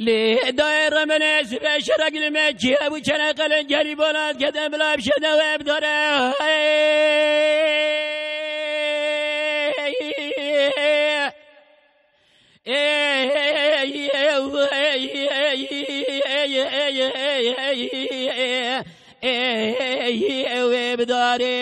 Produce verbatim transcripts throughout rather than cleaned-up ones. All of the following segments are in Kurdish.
Lê dayê remenê sibê şerek li me çiye bû, çene qelin gelî bolat kete bila bi şede wê bidare. Ey, ey, ey, ey, ey, ey, ey, ey, ey, ey, ey, ey, ey, wê bidarê.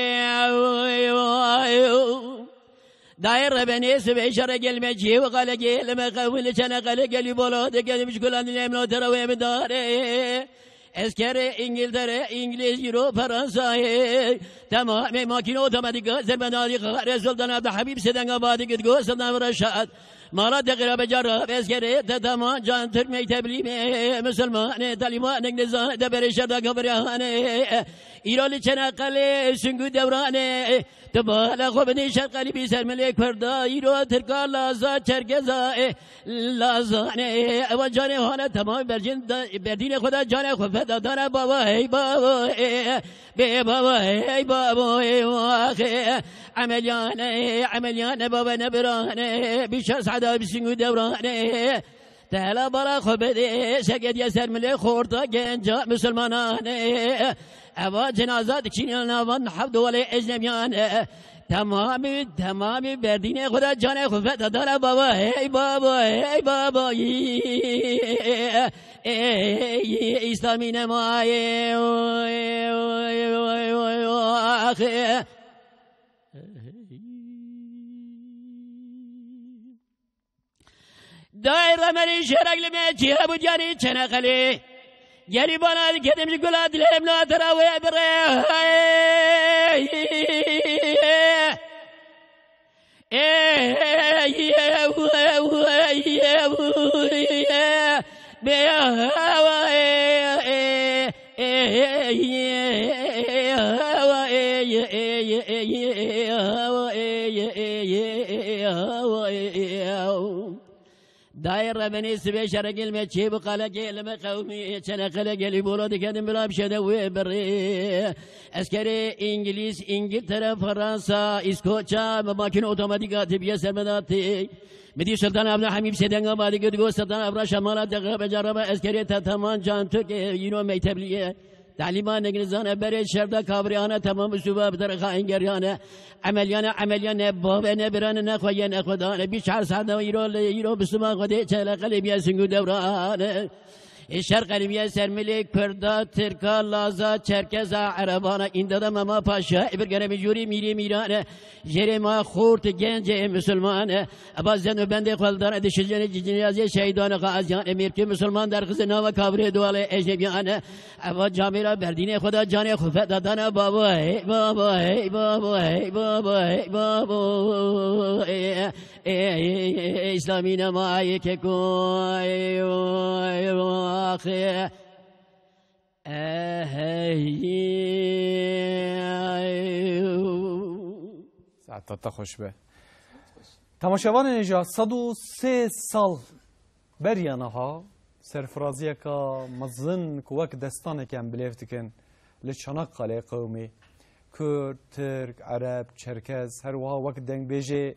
Dayê rebenê sibê şere gelme cihê û qale gelme qewil çene qale gelî bolo de gelmiş gulan lem no tera wê bidarê. Eskerê Îngiltere, Îngilîz, Euro, Fransa, ey. Temamê makîne otomatîk, zerbenadî, xare Sultan Abdulhabîb, Sedenga Badî, Gidgo, Sultan Reşad. Mala te qira becara, eskerê te tamam, can Türk mekteblî me, Musulmanê, Talîban, Îngilîzan, te berê şerda gabirane. Îro li Çenaqelê, Sungû Dewranê. Tu bala xwe bidî şer qelîbî ser milê Kurda, îro Tirka, Laza, Çerkeza, ê. Lazanê, ewa canê hane temam bercin da, berdînê xwe da canê xwe feda dana baba, hey baba, ê, bê baba, hey baba, ê, waxê. Emeliyane, emeliyane baba ne birane, bîşar sada bi Sungû Dewranê. Tela bala xwe bidê, şekediye ser milê xorta genca Musulmanane. Ewa cenaza dikîne navan hevdu welê ecnebiyane. Temamî, temamî berdînê xwe de canê xwe feda dana baba, hey baba, hey baba, ey, ey, Îslamî nemaye, oy, oy, oy, oy, oy, axe. Dayê remenî şerek li me çiye bû diyarî Çenaqelê. Gelî bana dikedim ji gula dilê min a tera wê birê. Ê, ê, ê, ê, ê, ê, ê, ê, ê, ê, ê, ê, ê, ê, ê, ê, ê, Dayê rebenê sibê şerekê li me çê bi qalekê li me qewmî çene qelekê li bolo dikedim bila bi şede wê birê. Eskerê Îngilîz, Îngiltere, Fransa, Îskoça, me makîne otomatîk hatî biye ser me de hatî. Midî Sultan Abdulhamîd Sedenga badî girdigo Sultan Abra Şamala dexe becaraba eskerê te teman can Tirk, e, yîno mektebliye. Talîban Îngilîzane berê şerda kavriyane temam bi suba bi derexa engeriyane. Emeliyane, emeliyane, babe ne birane, ne xwe ye, ne xwe dane. Bî çar saet ne îro li, îro bi suba xwe dê çele qelê biye Sungû Dewrane. Ê şer qelê biye ser milê Kurda, Tirka, Laza, Çerkeza, Erebana. Îndada Mema Paşa, ê bir geremî jûrî mîrî mîrane. Jêrê ma xort gencê Musulmane. Eba zen û bendê xwe li dane dişijenê ciniyazê şehîdan û xaziyan ê mêrkê Musulman derxizê nava kavrê dualê ecnebiyane. Eva camêra berdînê xwe da canê xwe feda dana babo, hey babo, hey babo, hey babo, hey babo. Ê, ê, ê, ê, Îslamî nema ayê keko, ê, ê, ê, axê. Ehey. Saeta te xweş be. Temaşevanên hêja, sed û sê sal beriya niha serfiraziyeka mezin ku wek destanekê em bilêv dikin li Çanakkale qewimî Kurd, Tirk, Ereb, Çerkez, her wiha wek dengbêjê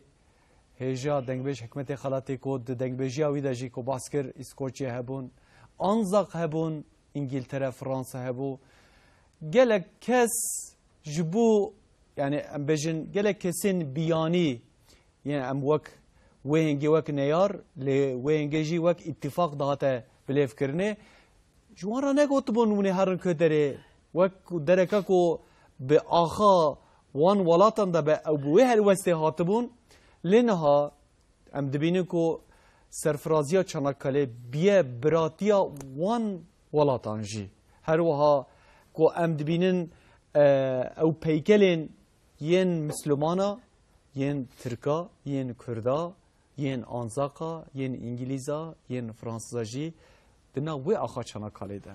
hêja, dengbêj Hikmetê Xelatê ku di dengbêjiya wî de jî ku behs kir, Îskoçya hebûn, Anzak hebûn, Îngîltere, Fransa hebû. Gelek kes ji bo, yani em bêjin, gelek kesên biyanî, yani em wek wê hingê wek neyar, lê wê hingê jî wek îtîfaq dihate bilêvkirinê. Ji wan re negotibûn hûn ê herin ku derê, wek ku dereke ku bi axa wan welatan de be, ew bi wê helwestê hatibûn. Lê niha em dibînin ku serfiraziya Çanakkale biye biratiya wan welatan jî. Her wiha ku em dibînin, e, ew peykelên yên Mislumana, yên Tirka, yên Kurda, yên Anzaka, yên Îngilîza, yên Fransiza jî di nav wê axa Çanakkalê de ne.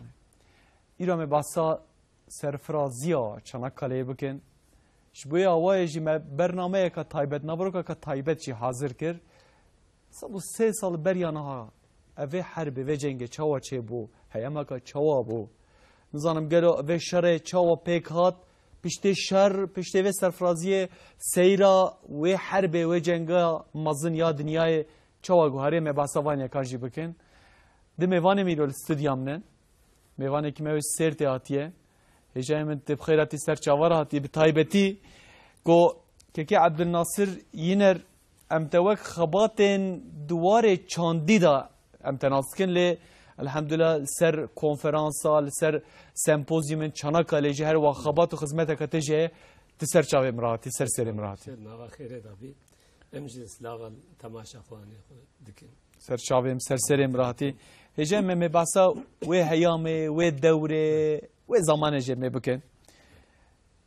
Îro me behsa serfiraziya Çanakkaleyê bikin. Ji bo ya wayê jî me bernameyeke taybet, naverokeke taybet jî hazir kir. Sed û sê sal beriya niha evê herbê, vê cengê çawa çêbû, heyemeke çawa bû? Nizanim gelo vê şerê çawa pêk hat, Piştê şer, piştê vê serfiraziyê, seyra wê herbê, wê cenga mezin ya dinyayê çawa guharê, me behsa van yekan jî bikin. Di mêvanê me îro li studya min in. Mêvanekî me wê Sêrtê hatiye. Hêjayê min, tu bi xêr hatî, ser çava re hatî, bi taybetî ku Kekê Ebdulnasir Yiner, em te wek xebatên di warê çandî de em te nas dikin, lê elhamdulillah li ser konferansa, li ser sempozyumên Çanakkale jî her wa xebat û xizmeteke te jî heye, tu ser çavê min re hatî, ser serê min re hatî. Ser nava xêrê de bî. Em jî silava temaşevanê xwe dikin. Ser çavê min, ser serê min re hatî. Hêja me, me behsa wê heyamê, wê dewrê, wê zamanê jê me bikin.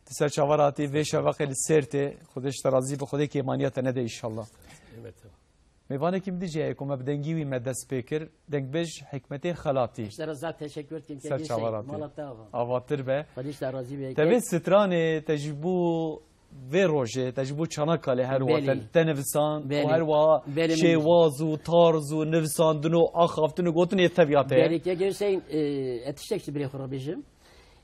Tu ser çava re hatî, vê şeveqê li Sêrtê, Xwedê ji te razî be, Xwedê kêmaniya te nede înşallah. Mêvanekî min dî jî heye ku me bi dengî wî me dest pê kir, dengbêj Hikmetê Xelatî. Ji te re zaf teşekkür dikim. Ser çava re hatî. Mala te ava. Avatir be. Xwedê ji te razî be. Te vê stranê te ji bo vê rojê, te ji bo Çanakkale her wa te, te nivisan û her wa şêwaz û tarz û nivisandin û axaftin û gotinê tevîya te ye. Belê, Kekê Hüseyin, e, ez tiştek ji birê xwe re bêjim.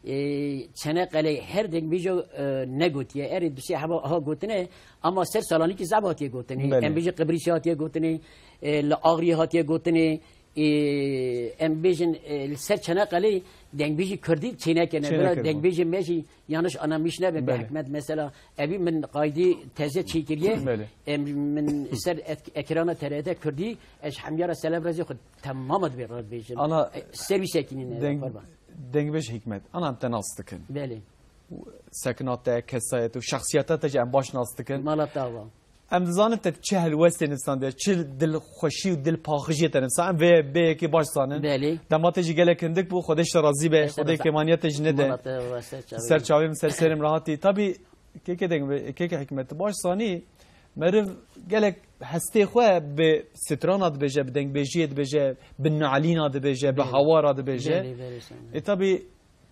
E, Çanakkale her dengbêjo, e, negotiye. Erê du sê heba aha gotine, ama ser Selanikî zaf hatiye gotinê. Belê. Em bêjin Qibrîsê hatiye gotinê, e, li Axriyê hatiye gotinê. Ê, em bêjin, e, li ser Çanakkale dengbêjî Kurdî çênekene. Bira çênekene. Dengbêjê me jî yanlış anlamış nebe, bi hikmet mesela. Evî min qaydî teze çêkiriye. Belê. Em, min ser ek-, ekrana T R T Kurdî, ez hemya re selam razî xwe temama dibê re dibêjin. Ana, e, servîsekî nîne, deng-, qurban. Dengbêj Hikmet, ana em te nas dikin. Belê. Sekna te, kesayet û şexsiyeta te jî em baş nas dikin. Mala te ava. Em dizanin te çi helwestê nivîsandiye, çi dilxweşî û dilpaxijiyê te nivîsa. Em vê bê yekê baş zanin. Belê. Dema te jî gelek hindik bû, Xwedê ji te razî be, Xwedê kêmaniya te jî nede. Ser çavê min, ser serê min re hatî. Tabî, kêkê deng, kêkê Hikmet, tu baş zanî, meriv gelek hestê xwe bi strana dibêje, bi dengbêjiyê dibêje, bi nalîna dibêje, bi hawara dibêje. Belê, belê, sen. E, tabî,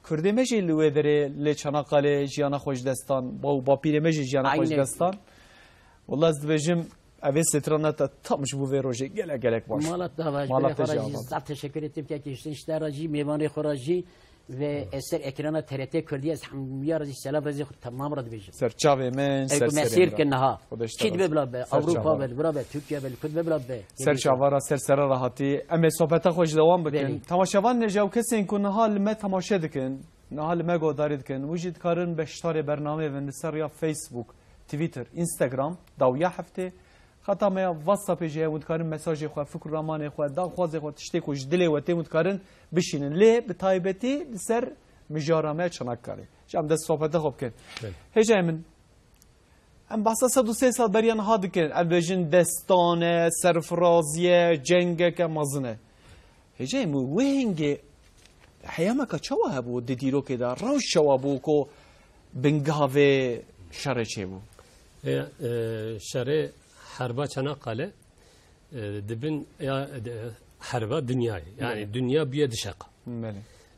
Kurdê me jî li wê derê, lê Çanakkale jiyana xwe ji dest dan, ba û bapîrê me jî jiyana xwe ji dest dan. Wela ez dibêjim, ev ê strana te tam ji bo vê rojê gelek gelek baş. Mala te ava, ji birê xwe re jî zaf teşekkür ettim, kekê Hüseyin, ji te re jî, mêvanê xwe re jî ve ez ser ekrana T R T Kurdî ez hemiya re jî selam razî xwe temam re dibêjim. Ser çavê min, ser serê min re. Kî dibe bila be, Ewropa be, bira be, Tirkiye be, li ku dibe bila be. Ser çava re, ser sere re hatî. Em ê sohbeta xwe ji dewam bikin. Belê. Temaşevan ne ji ew kesên ku niha li me temaşe dikin, niha li me guhdarî dikin, hûn jî dikarin beşdarê bernameyê bin li ser riya Facebook, Twitter, Instagram, dawiya heftê. Xeta me ya WhatsAppê jî heye, hûn dikarin mesajê xwe, fikr û ramanê xwe, daxwazê xwe, tiştê ku ji dilê we tê, hûn dikarin bişînin. Lê bi taybetî li ser mijara me Çanakkale. Ji em dest sohbeta xwe bikin. Belê. Hêjayê min, Em behsa sed û sê sal beriya niha dikin. Em bêjin destan e, serfirazî ye, cengeke mezin e. Hêjayê min, wê hingê heyameke çawa hebû di dîrokê de? Rewş çawa bû ku bingeha vê şerê çêbû? E, e, şerê herba Çanakkale, e, di bin ya, de, herba dinyayê. Yani dinya bûye di şeqa. Belê.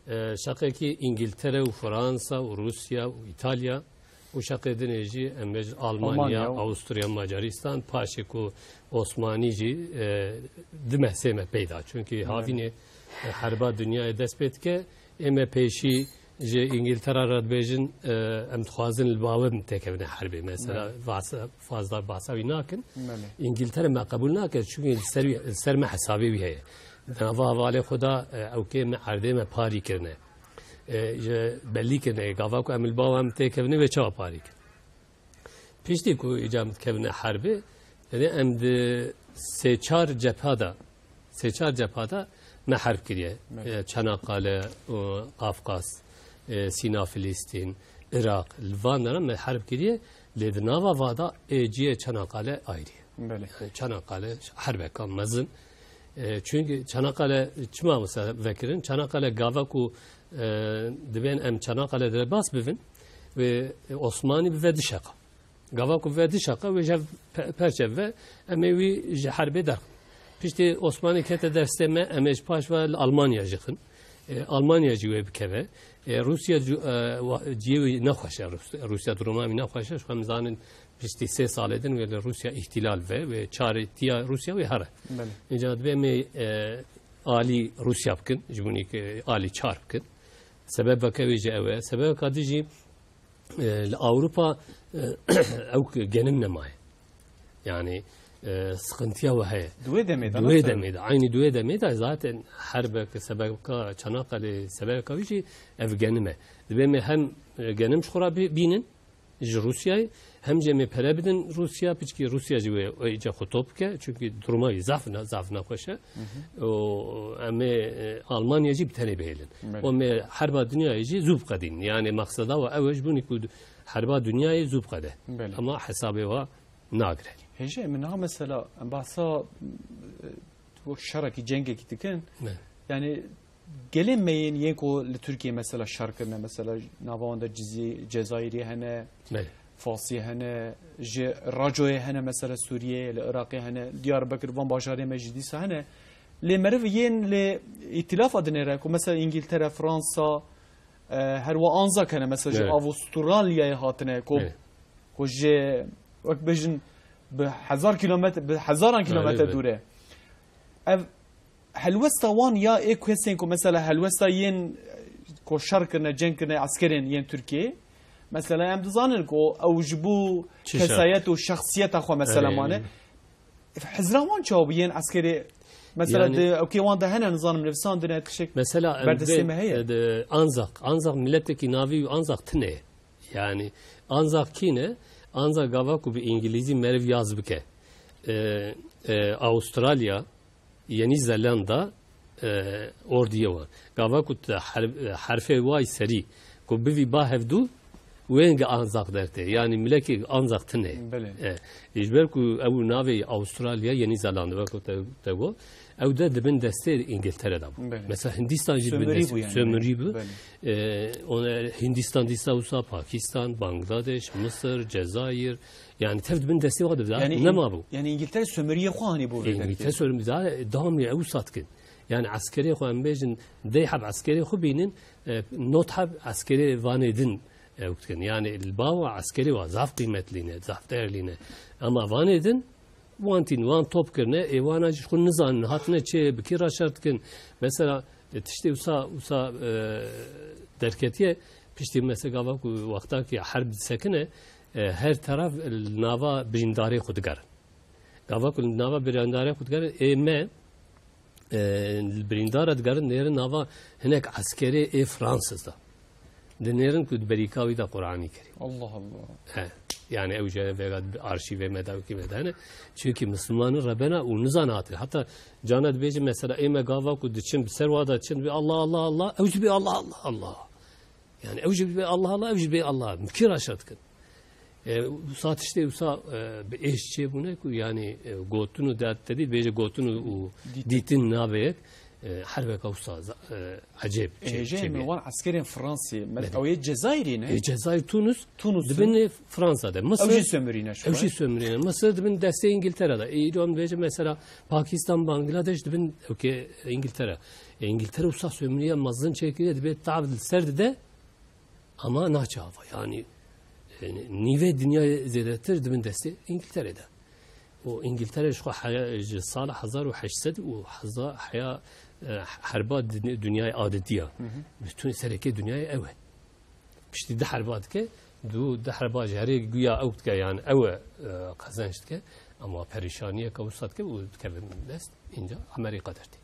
E, şeqekî Îngiltere û Fransa û Rûsya û Îtalya û şeqê dinê jî em bêjin Almanya, Almanya û Avusturya, Macaristan, paşê ku Osmanî jî, e, di meh sê meh peyda. Çunkî havînê, e, herba dinyayê dest pê dike. Ê me pêşî ji Îngiltera re dibêjin, e, em dixwazin li ba we têkevine herbê. Mesela, Belê. Fazla bahsa wî nakin. Belê. Îngiltere me qebûl nake, çunkî li ser wî, li ser me hesabê wî heye. Di nava hevalê xwe de, e, ew kê me erdê me parî kirine. E, ji belî kirine, gava ku em li ba we em têkevine, wê çawa parî kir? Piştî ku îca em dikevine herbê, yani em di sê çar cepha de, sê çar cepha de me herb kiriye. Belê. E, Çanakkale û Qafqas, e, Sîna Filîstîn, Iraq, li van dera me herb kiriye, lê di nava va de ê cihê Çanakkale ayrî ye. Belê. Yani Çanakkale herbeka mezin. E, çünkü Çanakkale çima mesela vekirin? Çanakkale gava ku, e, dibên em Çanakkale derbas bivin ve Osmanî bive dişeqa. Gava ku ve dişeqa ve jev pe-, perçe ve em ê wî ji herbê derxin. Piştî Osmanî kete destê me, em ê ji paş ve li Almanya jixin. E, Almanya jî wê bikeve. E, Rûsya ju-, e, wa-, cihê wî nexweş e, Rûs-, Rûsya duruma wî nexweş e. Ji xwe em zanin piştî sê salê din wê li Rûsya îhtilal ve, ve çarê tiya Rûsya wê here. Belê. Înca dibê em ê, e, alî Rûsya bikin, ji bo nî alî çar bikin. Sebebeke wê jî ew e. Sebebeka din jî e, li Ewropa, e, ew genim nemaye. Yani, e, sıkıntıya we heye. Di wê demê de Di wê nasıl? demê de, aynı di wê demê de zaten herbek sebebka Çanakkale, sebebka wî jî ev genim e. Dibê me hem, e, genim ji xwe re bi-, bînin, ji Rûsyayê, hem jî em ê pere bidin Rûsya, piçkî Rûsya jî wê, wê îca xwe top bike, çünkü duruma wî zaf ne-, zaf nexweş e. Hı hı. Û em ê, e, Almanya jî bi tenê bihêlin. Belê. Û em ê herba dinyayê jî zû biqedîn. Yani, mexseda we ew e, ji bo ku herba dinyayê zû biqede. Belê. Ama hesabê we nagire. Hêjê, min niha mesela, em bahsa, e, bu şerekî, cengekî dikin. Belê. Yani, gelê me yên yên ku li Tirkiyê mesela şer kirine, mesela nava wan de Cizî-, Cezayirî hene, Belê. Fasî hene, ji Racoyê hene, mesela Sûriyeyê, li Iraqê hene, Diyarbekir, van bajarê me jî dîsa hene. Lê meriv yên li îtîlafa dinêre ku mesela Îngiltere, Fransa, e, her wa Anzak hene, mesela ji Evet. Avustralyayê hatine, ku, Evet. ku ji, wek bêjin, bi hezar kilometre, bi hezaran kilometre Evet, evet. dûr e. Ev helwesta wan ya ê kesên ku mesela helwesta yên, e, ku şer kirine, ceng kirine, eskerên yên Tirkiyê, mesela em dizanin ku ew ji bo Çi şer? kesayet û şexsiyeta xwe mesela Erê. mane. Hizra wan çawa bû yên eskerê? Mesela Yani di ewkê wan de hene, nizanim, nivîsandine tiştek Mesela em berdestê bê-, me heye? e, de, Anzak, Anzak miletekî navî wî Anzak tine. Yani Anzak kî ne? Anzak gava ku bi Îngilîzî meriv yaz bike. E, e, Avustralya, Yeni Zelanda, e, ordiye wan. Gava ku te her-, herfê way serî ku bivî ba hevdû, wênge Anzak dertê. Yani milekê Anzak tine. Belê. E, ji ber ku ew navê Avustralya, Yeni Zelanda, wek te, te got, ew de dibin destê Îngiltere de bû. Belê. Mesela Hindistan jî dibin Sömürî destê, bû yani. sömürî bû. Belê. E, ona Hindistan dîsa wisa Pakistan, Bangladeş, Mısır, Cezayir, yani tev dibin destê wa de Yani nema bû. Yani Îngiltere sömüriyê xwe hanî bû vê derkê. Îngiltere sömürî daha dawamlı ew sat kin. Yani eskerê xwe em bêjin, deh heb eskerê xwe bînin, e, not heb eskerê vanê din, e, ew dikin. Yani li ba wa eskerê wa zaf qîmetlî ne, zaf değerlî ne. Ama vanê din, wan tîn, wan top kirine, ê wana jî xwe nizanin, hatine çê, bi kî re şer dikin. Mesela, e, tiştê wisa, wisa, e, derketiye, piştî mesela gava ku wexta ki herb disekine, e, her taraf li nava birîndarê xwe digerin. Gava ku li nava birîndarê xwe digerin, ê me, e, li birîndara digerin, nêrin nava hinek eskerê ê Fransız da. Dinêrin ku di berîka wî de Qur'anî Kerîm. Allah Allah. He. Yani ew jî vêga arşîvê me de, wekî me de hene. Çünkü Müslümanın Rebena û nizan hate. Hatta cana dibêje mesela ê me gava ku diçin bi ser wa de diçin, dibê Allah, Allah, Allah, ew jî bê Allah, Allah, Allah. Yani ew jî bê Allah, Allah, ew jî bê Allah. Mimkî raşa dikin. E, wisa tiştê wisa, e, bi êş çêbûne ku yani, e, gotin û dat tedî dibêje gotin û, û Dîtin. dîtin nabe yek, e, herbeka wisa za-, e, ecêb çê-, Ê, hêjê çêbûye. min wan eskerên Fransî, me-, Belê. ew yê Cezayirî ne? Ê, Cezayir, Tunus, Tunus, dibin Fransî. Fransî de. Ew Mısır, jî sömürî ne ew jî şikayet. sömürî ne. Mısır dibin destê İngiltere de. Ê, îro em dibêje mesela Pakistan, Bangladeş dibin ewkê İngiltere. Ê, İngiltere wisa sömürüye mezin çêkiriye, dibê tav li ser dide, ama naçe ava. Yani, e, nîvê dinyayê zêdetir dibin destê İngiltere de. Û İngiltere ji xwe heya, ji sala hezar û heşt sed û heza-, heya, e, herba din-, dinyayê adetiya. Hı hı. Bütün serekê dinyayê ew e. Piştî di herba dike, du, di herba ji herê guya ew dike, yani ew e, e, qezenç dike. Ama perîşaniyeke wisa dike û dikevin dest, inca Amerîka dertê.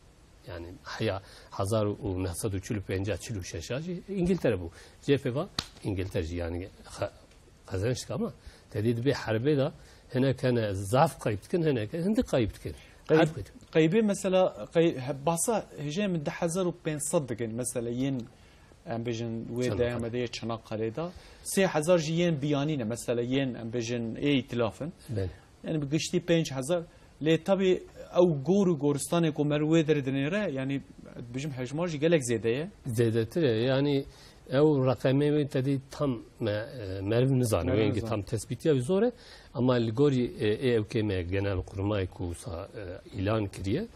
Yani heya hezar û neh sed û çil û pênc, çil û şeş jî İngiltere bû. Jê pê va İngiltere jî yani xe-, qezenç dike ama tedî dibê herbê de hinek hene zaf qeyb dikin, hinek hindik qeyb dikin. Qeyb-, Herb qeyb. qeybê mesela, qey-, he-, basa hêjê min di hezar û pênc sed dikin mesela yên, em bêjin, wê Çanakkale. deyame de yê Çanakkale de. Sê hezar jî yên biyanî ne mesela, yên, em bêjin, ê îtilaf in. Belê. Yani bi giştî pênc hezar. Lê tabii ew gor û goristanê ku meriv wê derê dinêre, yani, dibêjim hejmar jî gelek zêde ye. Zêdetir e. Yani ew reqemê wê tedî tam me, e, meriv nizane. Meriv Wê yekî nizane. tam tespîtiya wî zor e. Ama li gorî, e, ê ewkê me Genelkurmay ku wisa, e, îlan kiriye,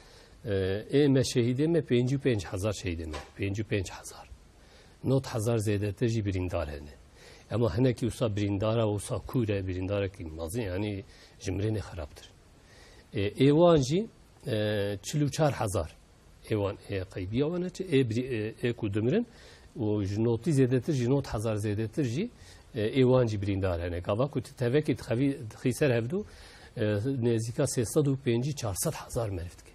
e, ê me şehîdê me pêncî û pênc hezar şehîdê me. Pêncî û pênc hezar. Nod hezar zêdetir jî birîndar hene. Ema hinekî wisa birîndara wisa kûr e, birîndarekî mezin, yani ji mirinê xerabtir. E, ê wan jî, e, çil û çar hezar. Ê wan, ê qeybiya wan e çi? Ê birî-, ê, ê ku dimirin û ji notî zêdetir jî, nod hezar zêdetir jî, E, ê wan jî birîndar hene. Gava ku tu tevekê dixevî, dixî ser hevdû, e, nêzîka sê sed û pêncî çar sed hezar meriv dike.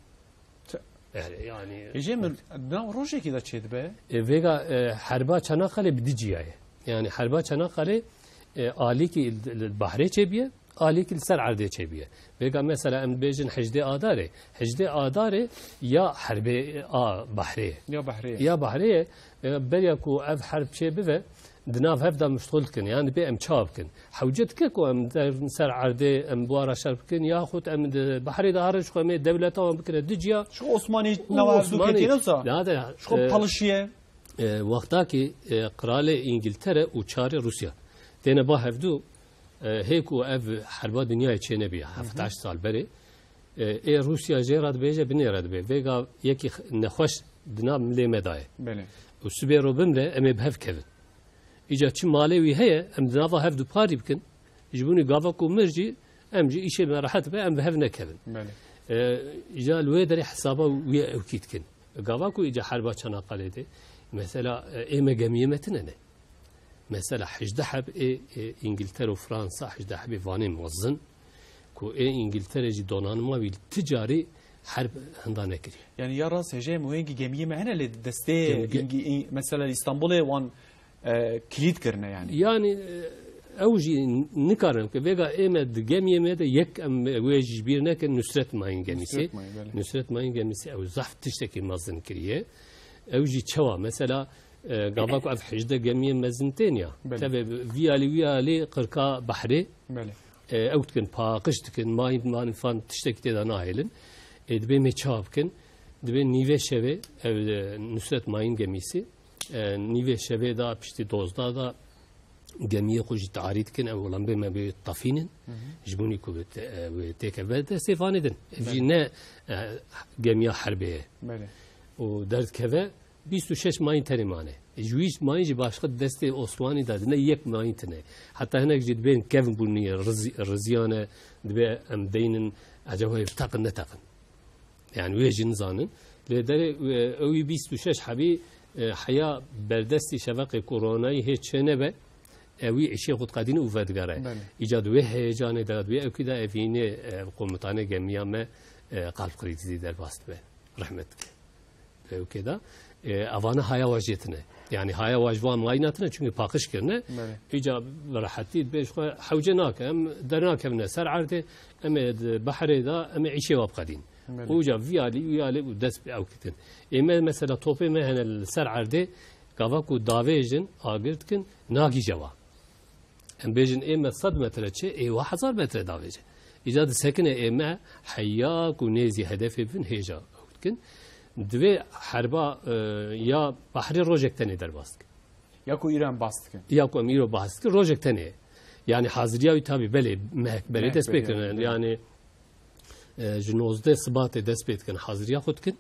Te- Yani, yani Hêjê min, nav rojekî de çêdibe? E, vêga, e, herba Çanaxalê bi du ciya ye. Yani herba Çanaxalê, e, alîkî li, li bahrê çêbiye, alîkî li ser erdê çêbiye. Vêga mesela em dibêjin hejdê Adarê. Hejdê Adarê ya herbê a bahrê ye. Ya bahrê ye. Ya bahrê ye. E, beriya ku ev herb çê bive, di nav hev de mişxul dikin. Yani dibê em çawa bikin? Hewce dike ku em der ser erdê em bi wan re şer bikin, yaxud em di bahrê de herin, ji xwe em ê dewleta wan bikire du ciya. Ji Osmanî Û nava hev dû Osmanî, ketîne wisa? Lade, Ji xwe e, pelişiye. E, wextakî, e, qiralê Îngiltere û çarê Rûsya têne ba hevdû, e, hê ku ev herba dinyayê çênebiya, heft heşt sal berê, e, ê Rûsya jê re dibêje, binê re dibê. Vêga yekî x-, nexweş di nav milê me de ye. Belê. Û sibê ro bimre, em ê bi hev kevin. Îca çi malê wî heye, em di nava hev du parî bikin. Ji bo nî gava ku mir jî, em jî îşê me rehet be, em bi hev nekevin. Belê. E, îca li wê derê hesaba wî ewkî dikin. Gava ku îca herba Çanaxalê de, mesela, e, ê me gemiyê me tine ne. Mesela hejdeh heb ê, ê Îngiltere û Fransa, hejdeh hebê vanê mezin, ku ê Îngiltere jî donanima wî li ti carî herb hinda nekiriye. Yani ya rast hêjê em wêngî gemiyê me hene lê destê Gemi-, ge- Îngî-, Îng-, mesela Îstanbulê wan, e, kilît kirine yani. Yani, e, ew jî nikarin ke vêga ê me di gemiyê me de yek em wê jî ji bîr nekin Nusret Mayîn gemîsî. Nusret Mayîn, belê. Nusret Mayîn gemîsî ew zehf tiştekî mezin kiriye. Ew jî çawa? Mesela, e, gava ku ev hejdeh gemiyê mezin tên ya. Belê. Tevê vî alî wî alî qirka behrê. Belê. E, ew dikin, paqij dikin, mayîn, mayîn fan tiştekî tê de nahêlin. E, dibê me çawa bikin? Dibê nîvê şevê, ev, e, Nusret Mayîn gemîsî, e, nîvê şevê de piştî dozda de gemiyê xwe jî tarî dikin, ew lembê me bê tefînin. Hı hı. Ji bo nî ku bi te-, e, wê têkeve destê fanê din. Ev jî Belê. ne, e, gemiya herbê ye. Belê. Û derdikeve, bîst û şeş mayîn tenê mane. Ji wî mayîn jî başqa destê Osmanî de ne yek mayîn tine. Heta hinek jî dibên kevn bûnî riz-, riziyane, dibê em deynin, eceba wê teqin neteqin. Yani wê jî nizanin. Lê derê, e, ew wî bîst û şeş hebî, e, heya berdestî şeveqê koronayî hê çê nebe, e, wî îşê xwe diqedîne û vedigere. Belê. Îca di wê heyecanê de, di wê ewkî de evînê, e, komutanê gemiya me, e, qalb krîzî derbas dibe. Rehmet dike. Ewkê de, e, evana haya wajê tine. Yani haya waj van mayîna tine, çünkü paqij kirine. Belê. Îca bi rehetî dibê ji xwe hewce nake, em dernakevine ser erdê, em ê di behrê de, em ê îşê wa biqedîn. Belê. Û îca vî alî, wî alî û dest bi ew kitin. Ê me mesela topê me hene li ser erdê, gava ku davêjin, agir dikin, nagîje wa. Em bêjin ê me sed metre çê, ê wa hezar metre davêje. Îca disekine ê me heya ku nêzî hedefê bin hêja ew dikin. Divê herba, e, ya behrê rojek tenê derbas dikin. Ya ku îro em bas dikin. Ya ku em îro bas dikin, rojek tenê. Yani haziriya wî tabi belê mehek berê Mehek dest pê berê, kirin. belê. Yani, e, ji nozdeh Sibatê dest pê dikin, haziriya xwe dikin.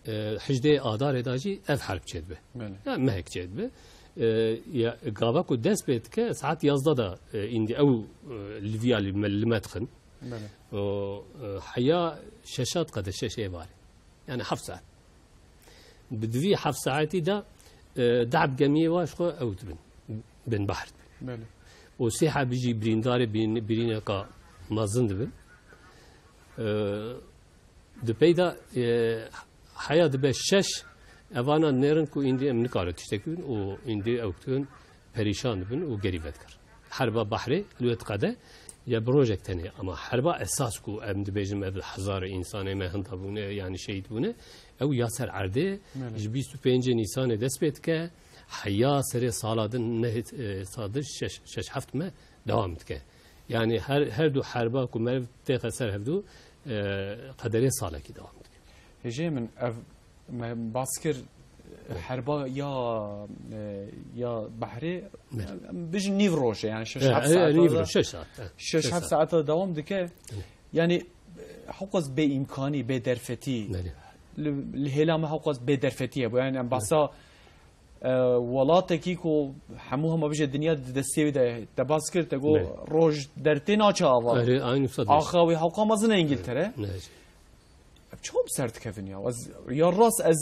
E, hejdê Adarê de jî ev herb çêdibe. Belê. Ya mehek çêdibe. E, ya, gava ku dest pê dike, saet yazdeh de, e, îndî ew, e, li viya li me, li me dixin. Belê. O, e, heya şeşat qede şeş êvarê. Yani heft saet. Bi divî heft saetî de, e, deh bi gemiyê wa ji xwe ew dibin. Bin behr dibin. Belê. O sê hebî jî birîndarê birîn-, birîneka mezin dibin. E, Di pey de, e, heya dibe şeş, evana nêrin ku îndî em nikarin tiştekî bin û îndî ew dikin perîşan dibin û gerî vedikir. Herba behrê li wê diqede ya bi rojek tenê, ama herba esas ku em dibêjin me hezarê însanê me hinda bûne, yanî şehîd bûne, ew ya ser erdê Belê. ji bîst û pêncê Nîsanê dest pê dike, heya serê sala din nehê, e, sadir şeş, şeş heft me dewam dike. Yani her, her du herba ku meriv têxe ser hevdu, e, qederê salekî dewam dike. Hêjê min ev me bas kir, herba ya, e, ya behrê, Evet. em bijin nîv roj e, yani şeş Evet, heft evet, saet nîv de, roj, şeş saet, evet. şeş Şeş heft saet. saet de dewam dike. Evet. Yani, e, hewqas bê îmkanî, bê derfetî. Belê. Li, li hêla me hewqas bê derfetî ye. Bu yani em Evet. basa E, welatekî ku hemû hema bije dinya di destê wî de te bas kir, te got Belê. roj dertê naçe ava. Erê, aynı usta diyorsun. Axa wê hewqa mezin e Îngiltere. Ne? Ev çawa bi ser dikevin ya? Ez, ya rast ez,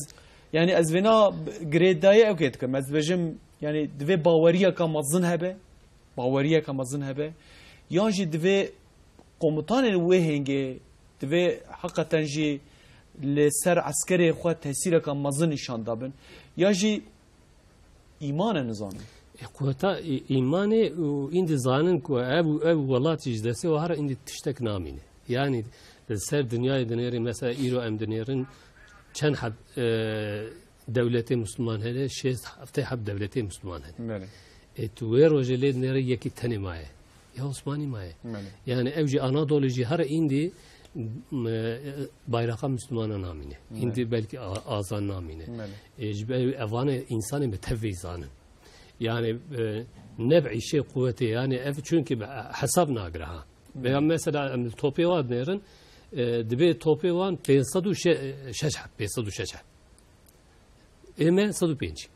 yani ez vêna girêdayê ew kê dikim. Ez dibêjim, yani divê baweriyeka mezin hebe. baweriyeke mezin hebe, yan jî divê komutanên wê hêngê divê heqeten jî li ser eskerê xwe tesîreke mezin nîşan dabin, ya jî îman e nizanin. E, quweta î-, îmanê û îndî zanin ku ev, ev welat jî ji destê we here îndî tiştek namîne. Yanî li ser dinyayê dinêrê, mesela îro em dinêrin çend heb, e, dewletê Müslüman hene, şêst heftê heb dewletê Müslüman hene. Belê. E, tu wê rojê lê dinêre yekî tenê maye. Ya Osmanî maye. Belê. Yani ew jî Anadolî jî her îndî, m-, e, bayraqa Müslümana namîne. Belê. Îndî belkî a-, azan namîne. Belê. E, ji ber evanê insanê me tevî zanin. Yani, e, ne bi îşê quwetê, yani ev çünkü be-, hesab nagire ha. Belê. Veya mesela em li topê wa dinêrin, e, dibê topê wan pênc sed û şeş heb, pênc sed û şeş heb. Ê me sed û pêncî.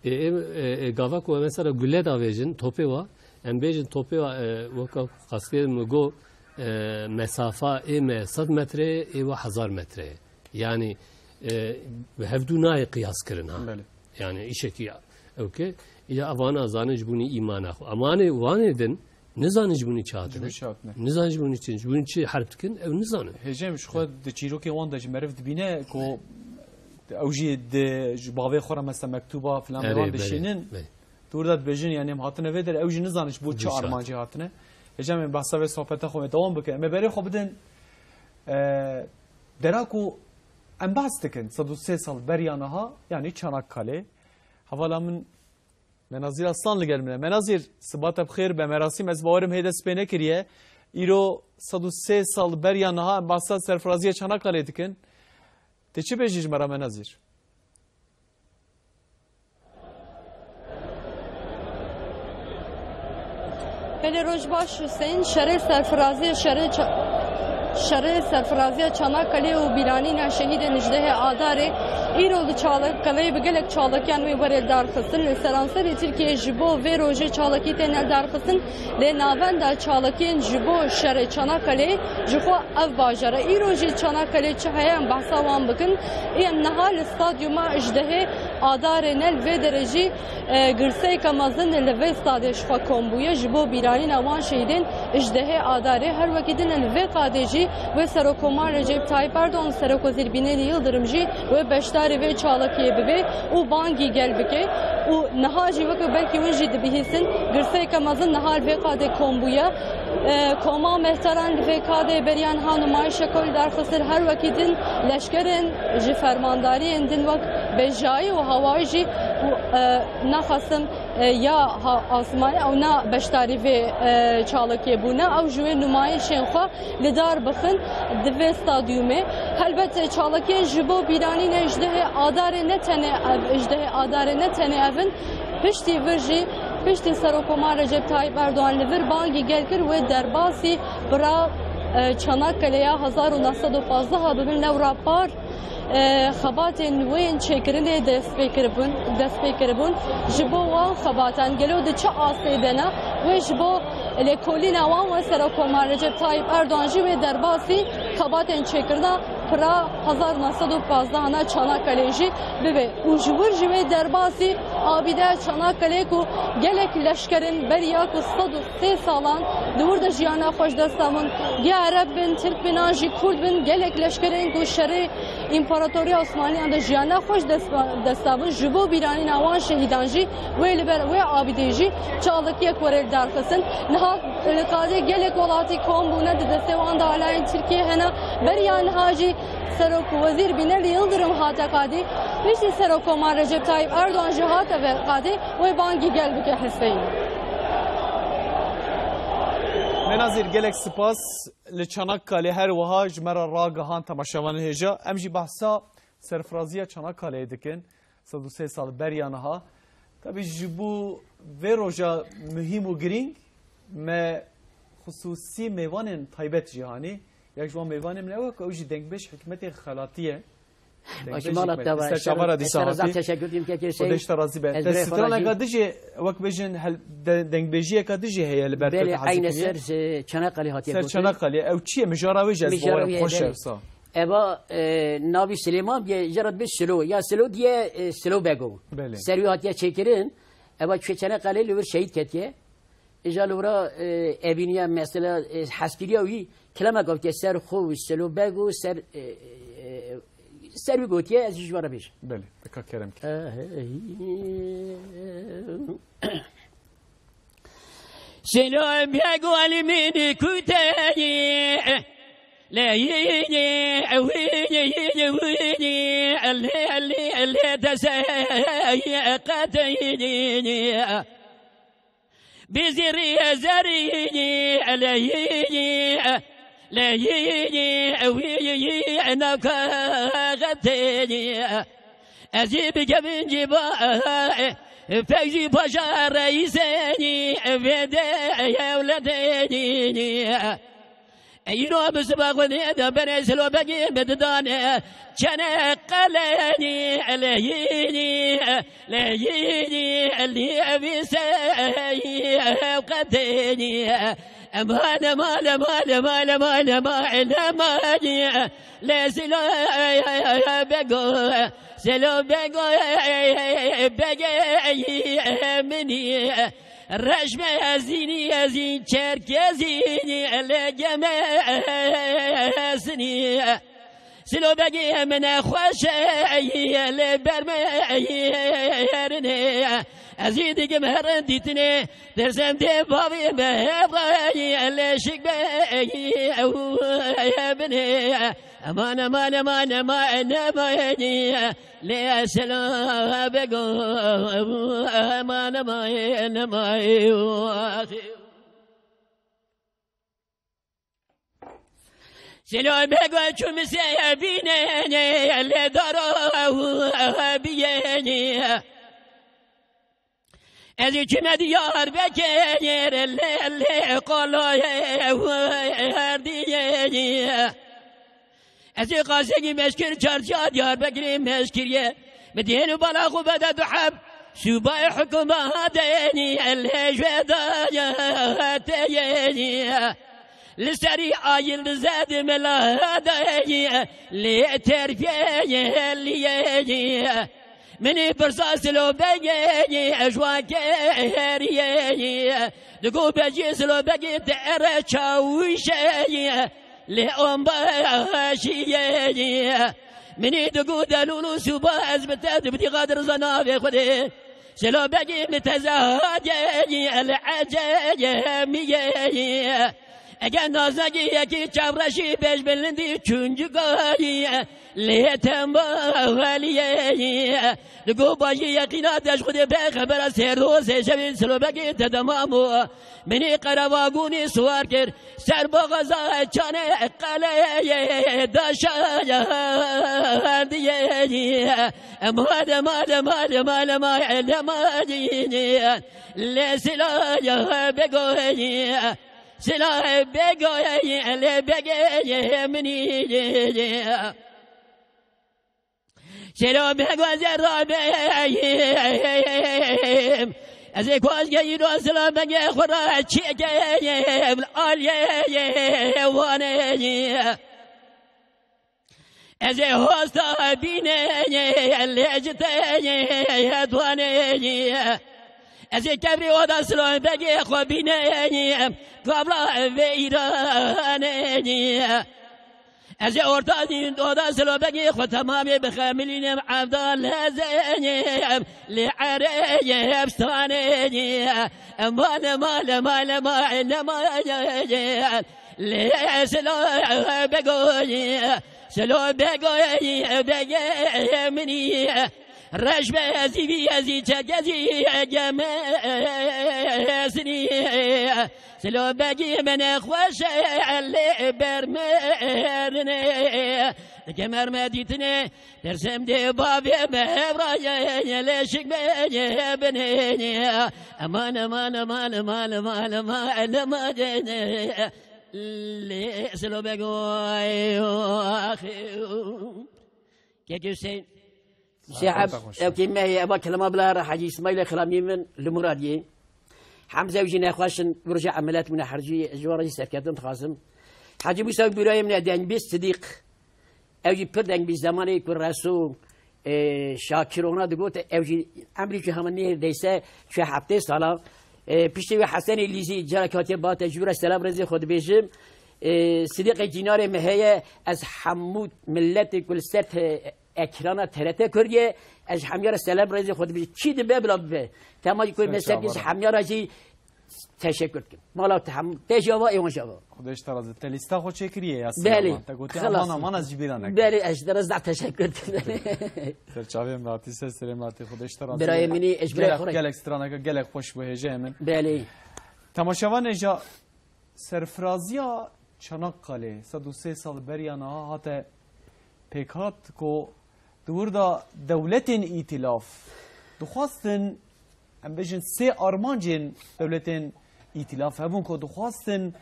Ê, ê, ê, ê, gava ku mesela gule davêjin topê wa, em bêjin topê wa, e, weka qastirê min got, e, mesafa ê me sed metre ye, ê wa hezar metre ye. Yani, e, bi hevdû nayê qiyas kirin ha. Belê. Yani îşekî ew ke, ya evana zanin ji bûnî îmana xwe. Emanê wanê din, Nizanin ji bo çi hatine. Ji bo çi hatine. Nizanin ji bo çi, ji bo çi herb dikin, ew nizanin. Hêjê em ji xwe di çîrokê wan de ji meriv dibîne ku ew jî di, ji bavê xwe re mesela mektuba filan Erê, wan belê, dişînin. Belê. Tu da dibêjin, yani em hatine vê derê, ew jî nizanin ji bo çi armancê hatine. Hêjê em ê behsa vê sohbeta xwe dewam bikin. Em ê berê xwe bidin, e, dera ku em behs dikin, sed û sê sal beriya niha, yani Çanakkale. Hevala min Menazîr Aslan li gel min e. Menazîr, sibata bi xêr be. Merasîm ez bawerim hê dest pê nekiriye. Îro sed û sê sal beriya niha em behsa serfiraziya Çanakkale dikin. Tê çi bêjî ji me re Menazîr? Belê, roj baş Hüseyin. Şerê serfiraziyê, şerê ça-, şerê serfiraziya Çanakkale û bîranîna şehîdên ji dehê Adarê îro li Çanakkale bi gelek çalakiyan wê were darxistin. Li seranserê Tirkiyeyê ji bo vê rojê çalakî tên darxistin. Lê navenda çalakiyên ji bo şerê Çanakkale ji xwe ev bajar e. Îro jî Çanakkale çi heye em behsa wan bikin. Ê em niha li stadyuma ji dehê Adarê ne, li vê derê jî, e, girseyeke mezin li vê stadê ji xwe kom bûye ji bo bîranîna wan şehîdên ji dehê Adarê. Her wekî din li vê qadê jî wê Serokkomar Recep Tayyip Erdogan, Serokwezîr Binali Yildirim jî wê beşdarî vê çalakiyê bibe û bangî gel bike. Û niha jî weke belkî hûn jî dibihîsin, girseyeke mezin niha li vê qadê kom bûye. E, koma mehtaran li vê qadê beriyan ha numayişeke wî darxistin, her wekî din leşkerên ji fermandariyên din wek bejayî û hawayî jî û, e, naxasim, e, ya ha-, asmanî ew na beşdarî vê, e, çalakiyê bûne. Ew ji wê numayişên xwe li dar bixin di vê stadyumê. Helbet çalakiyên ji bo bîranîna ji dehê Adarê ne tenê ev, ji dehê Adarê ne tenê ev in. Piştî vir jî, piştî Serokkomar Recep Tayyip Erdogan li vir bangî gel kir, wê derbasî pira, e, Çanakkale ya hezar û neh sed û pazdeh bibin, lewra par, e, xebatên wê yên çêkirinê dest pê kiribûn, dest pê kiribûn. Ji bo wan xebatan gelo di çi astê de ne, wê ji bo lêkolîna wan we Serokkomar Recep Tayyip Erdogan jî wê derbasî xebatên çêkirina pira hezar neh sed û pazdeh na Çanakkale jî bibe û ji wir jî wê derbasî abîdeya Çanakkale ku gelek leşkerên beriya ku sed û sê salan li wir de jiyana xwe ji dest dabûn, gê Ereb bin, Tirk bin an jî Kurd bin, gelek leşkerên ku şerê Împaratoriya Osmaniyan de jiyana xwe ji dest, dest dabûn, ji bo bîranîna wan şehîdan jî wê li ber wê abîdê jî çalakiyek were darxistin. Niha li qadê gelek welatî kom bûne, di destê wan de alayên Tirkiyê hene. Beriya niha jî Serok Wezîr Binali Yildirim hate qadî. Piştî Serokkomar Recep Tayyip Erdogan jî hate vê qadê, wê bangî gel bike Hüseyin. Menazîr, gelek spas. Li Çanakkale her wiha ji me re ragihand temaşevanên hêja. Em jî behsa serfiraziya Çanakkaleyê dikin. Sed û sê sal beriya niha. Tabî ji bo vê roja muhîm û girîng me xisûsî mêvanên taybet jî hanî. Yek ji wan mêvanên min ew e ku ew jî dengbêj Hikmetê Xelatî ye. Dengbêj Hikmet. Li ser çava re dîsa hatî. Xwedê ji te razî be. Te straneka dijî, wek bêjin, hel-, de-, dengbêjiyeka dijî heye li ber te hatiye. Belê, eyne ser, e, Çanakkale hatiye gotin. Ser Çanakkale. Ew çi ye? Mijara wê jî ez bawerim xweş e wisa. Eva, e, navî Silêman diye, jê re dibê Silo. Ya Silo diye, e, Silo Bego. Belê. Ser wî hatiye çêkirin. Eva çûye Çanakkale, li wir şehîd ketiye. Îja li wira, e, evîniya mesela, e, hezkiriya wî kilameka gotiye ser xwe û Selo Beg û ser, e, e, ser wî gotiye, ez jî ji we re bêjim. Belê, bika kerem kir. Selo Beg û Elî min kuteyî. Leyînî, wînî, wînî, lê, lê, lê, deseyî, qeteyî. Bizirî zerînî, leyînî, leyînî, wînî, nakaxeteyî. Ez ê bikevin cîba, fek jî paşa reîsenî, vê de hewletenî. Îro bi siba Xwedê de berê Selo Begê bi didane çene qelenî, leyînî, leyînî, lê vî seyî ew qedenî. Eman, eman, eman, eman, eman, eman, eman, eman, lê Selo Bego, Selo Bego, Begê minî. Reşme ezînî, ezîn çerkezînî, lê gemesinî. Silo Begê min e xweş e, lê ber me herinê. Ez ê digim herin dîtinê, dersem dê bavê me hevrayî, lê şik be binê. Eman, eman, eman, eman, eman, lê Selo Bego, eman, eman, eman. Selo Bego çûm se bîne, lê daro biyeni. Ez ê çime Diyarbekir, lê, lê, qaloyê herdiyê. Ez ê qasegî meşkir çarşiya Diyarbekirê meşkiriye. Bi dêl û bala xwe bede du heb. Sûbayê hikûmetê, lê ji wê dayeteyê. Li serî a yildize di mila dayê, lê terfiyê liyê. Minî pirsa Silo Begê, ji wan keriyê. Digo bejî Silo Begê te ere çawişê, lê ombaşiyê. Minî digo delûl û sûba ez bi te dibdî xatir zanavê Xwedê. Silo Begî li tezahadê, li ecemiyê. Eger nazegî yekî çavreşî bêj bilindî çûncikayî, lê tembaliyê. Li go bajî yeqîna deş Xwedê be xebera sêr û sê şevî Silo Begî te demam û minî qerevagunî siwar kir. Ser boxaza çanê qeleyê daşa diyê. Emal, emal, emal, emal, emal, emal, emal. Lê Silo Begoyê, Silo Begoyê, lê Begê minî. Selo Bego ez ê rabêm. Ez ê koşkê îro Selo Begê xwe re çêkêm. Aliyê Wanê. Ez ê hosta bînê, lê ji te Wanê. Ez ê kevrê oda Selo Begê xwe bînê. Kabla vê îranê. Ez ê orta dîn doda Silo Begê xwe temamê bixemilînim evda lezeyê lê ereyê efsaneyê. Eman, eman, eman, eman, eman, lê Silo Begoyê, Silo Begoyê, Begê minî. Reş be zîvî, ez î çerkezî, geme sinî. Silo Begî min e xweş e, lê ber merinê. Dike merme dîtinê, dersem dê bavê me hevrayê, lê şik be binê. Eman, eman, eman, eman, eman, eman, eman, eman. Lê Silo Begoy, ah. Kekê Hüseyin. Seheb, ew kê me ye, eva kelama bila re Hacî Îsmaîlê Xilamî min li Muradiyê. Hemze ew jî nexweş in, bi roja emeliyat bûne hercî, ji wan re jî serkeftin dixwazim. Hacî Mûsa Bûrayê min e dengbîst Sidîq. Ew jî pir dengbîst zemanê ku Reso, e, Şakir ona digot, ew jî emrî jî hema nêrdeyse çi heftê sala. E, piştî wê Hesenê Lîzî, carek hatiye ba te, ji wî re selam rêzê xwe dibêjim. E, Sidîqê Cînarê me heye, ez hemû miletê ku li ser te-, ekrana T R T Kurdiyê, ez ji hemya re selam rêzê xwe dibêjim. Çi dibe bila bibe. Tema jî ku me ser kir, ji hemya re jî teşekkür dikim. Mala te hem, te jî ava, êwan jî ava. Xwedê ji te razî. Te lîsta xwe çêkiriye ya Belê. Sîlavan. Te gotiye, Xilas. Aman, aman, ez ji bîra nekim. Belê, ez ji te re zaf teşekkür dikim. Ser çavê min hatî, ser serê min hatî, Xwedê ji te razî. Birayê min î, ez ji birayê Gelek, xwe re. Gelek straneke gelek xweş bû, hêjayê min. Belê. Temaşevanê ja, serfiraziya Çanakkale sed û sê sal beriya niha hate pêkhat ku di wir de dewletên îtîlaf dixwastin, em bêjin sê armancên dewletên îtîlaf hebûn ku dixwastin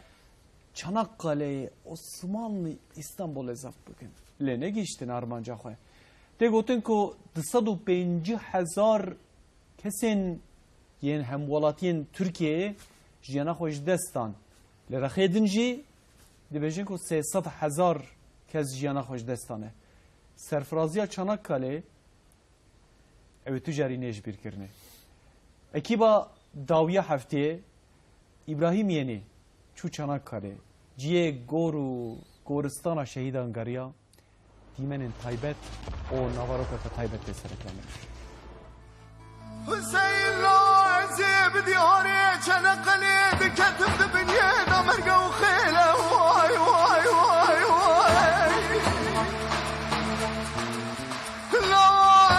Çanakkale, Osmanlı, Îstanbulê zeft bikin. Lê negihiştin armanca xwe. Tê gotin ku du sed û pêncî hezar kesên yên hemwelatiyên Tirkiyeyê jiyana xwe ji dest dan. Li rexê din jî dibêjin ku sê sed hezar kes jiyana xwe ji dest dane. Serfiraziya Çanakkale, ew ê tu carî nê ji bîr kirinê. Ekîba dawiya heftê, Îbrahîm Yenî, çû Çanakkale, cihê gor û goristana şehîdan geriya. Dîmenên taybet û naveroka te taybet tê sereklanê. Hüseyin la ezê bi diyarê Çanakkale diketim di binyê de merge û xêle. Vay, vay, vay, vay. La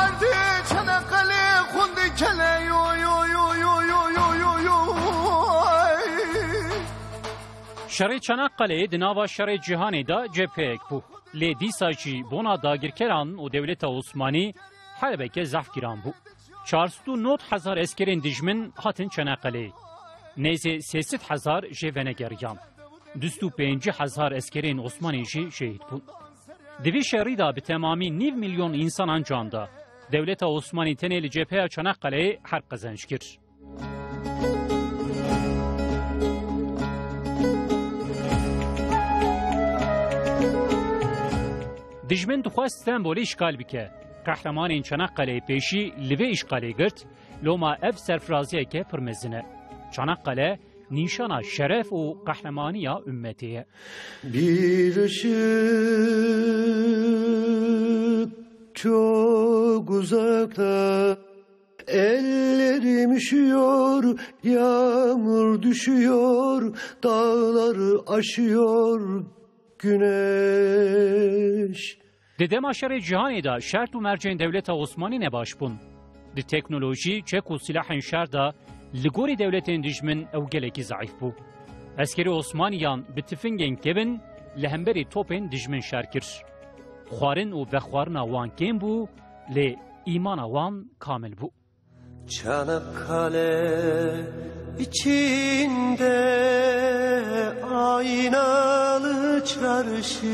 erdê Çanakkale xwendê kele yo, yo, yo. Şerê Çanakkale di nava şerê cîhanê de cepheyek bû. Lê dîsa jî bona dagirkeran û dewleta Osmanî herebeke zehf giran bû. Çar sed û nod hezar eskerên dijmin hatin Çanakkaleê. Nêzê sê sed hezar jê venegeriyan. Du sed û pêncî hezar eskerên Osmanî jî şehîd bûn. Di vî şerî de bi temamî nîv milyon însanan can da. Dewleta Osmanî tenê li cepheya Çanakkaleê herb qezenc kir. Dijmin dixwest Stenbolê îşgal bike. Qehremanên Çanakkaleê pêşî li vê îşgalê girt, loma ev serfiraziyeke pir mezin e. Çanakkale nîşana şeref û qehremaniya ummetê ye. Bir ışık çok uzakta. Ellerim üşüyor, yağmur düşüyor, dağları aşıyor güneş. Di dema şerê cîhanê de şert û mercên dewleta Osmanî ne baş bûn. Di teknolojî, çek û silahên şer de li gorî dewletên dijmin ew gelekî zeîf bû. Eskerê Osmaniyan bi tifingên kevin li hemberî topên dijmin şer kir. Xwarin û vexwarina wan kêm bû, lê îmana wan kamil bû. Çanakkale içinde aynalı çarşı.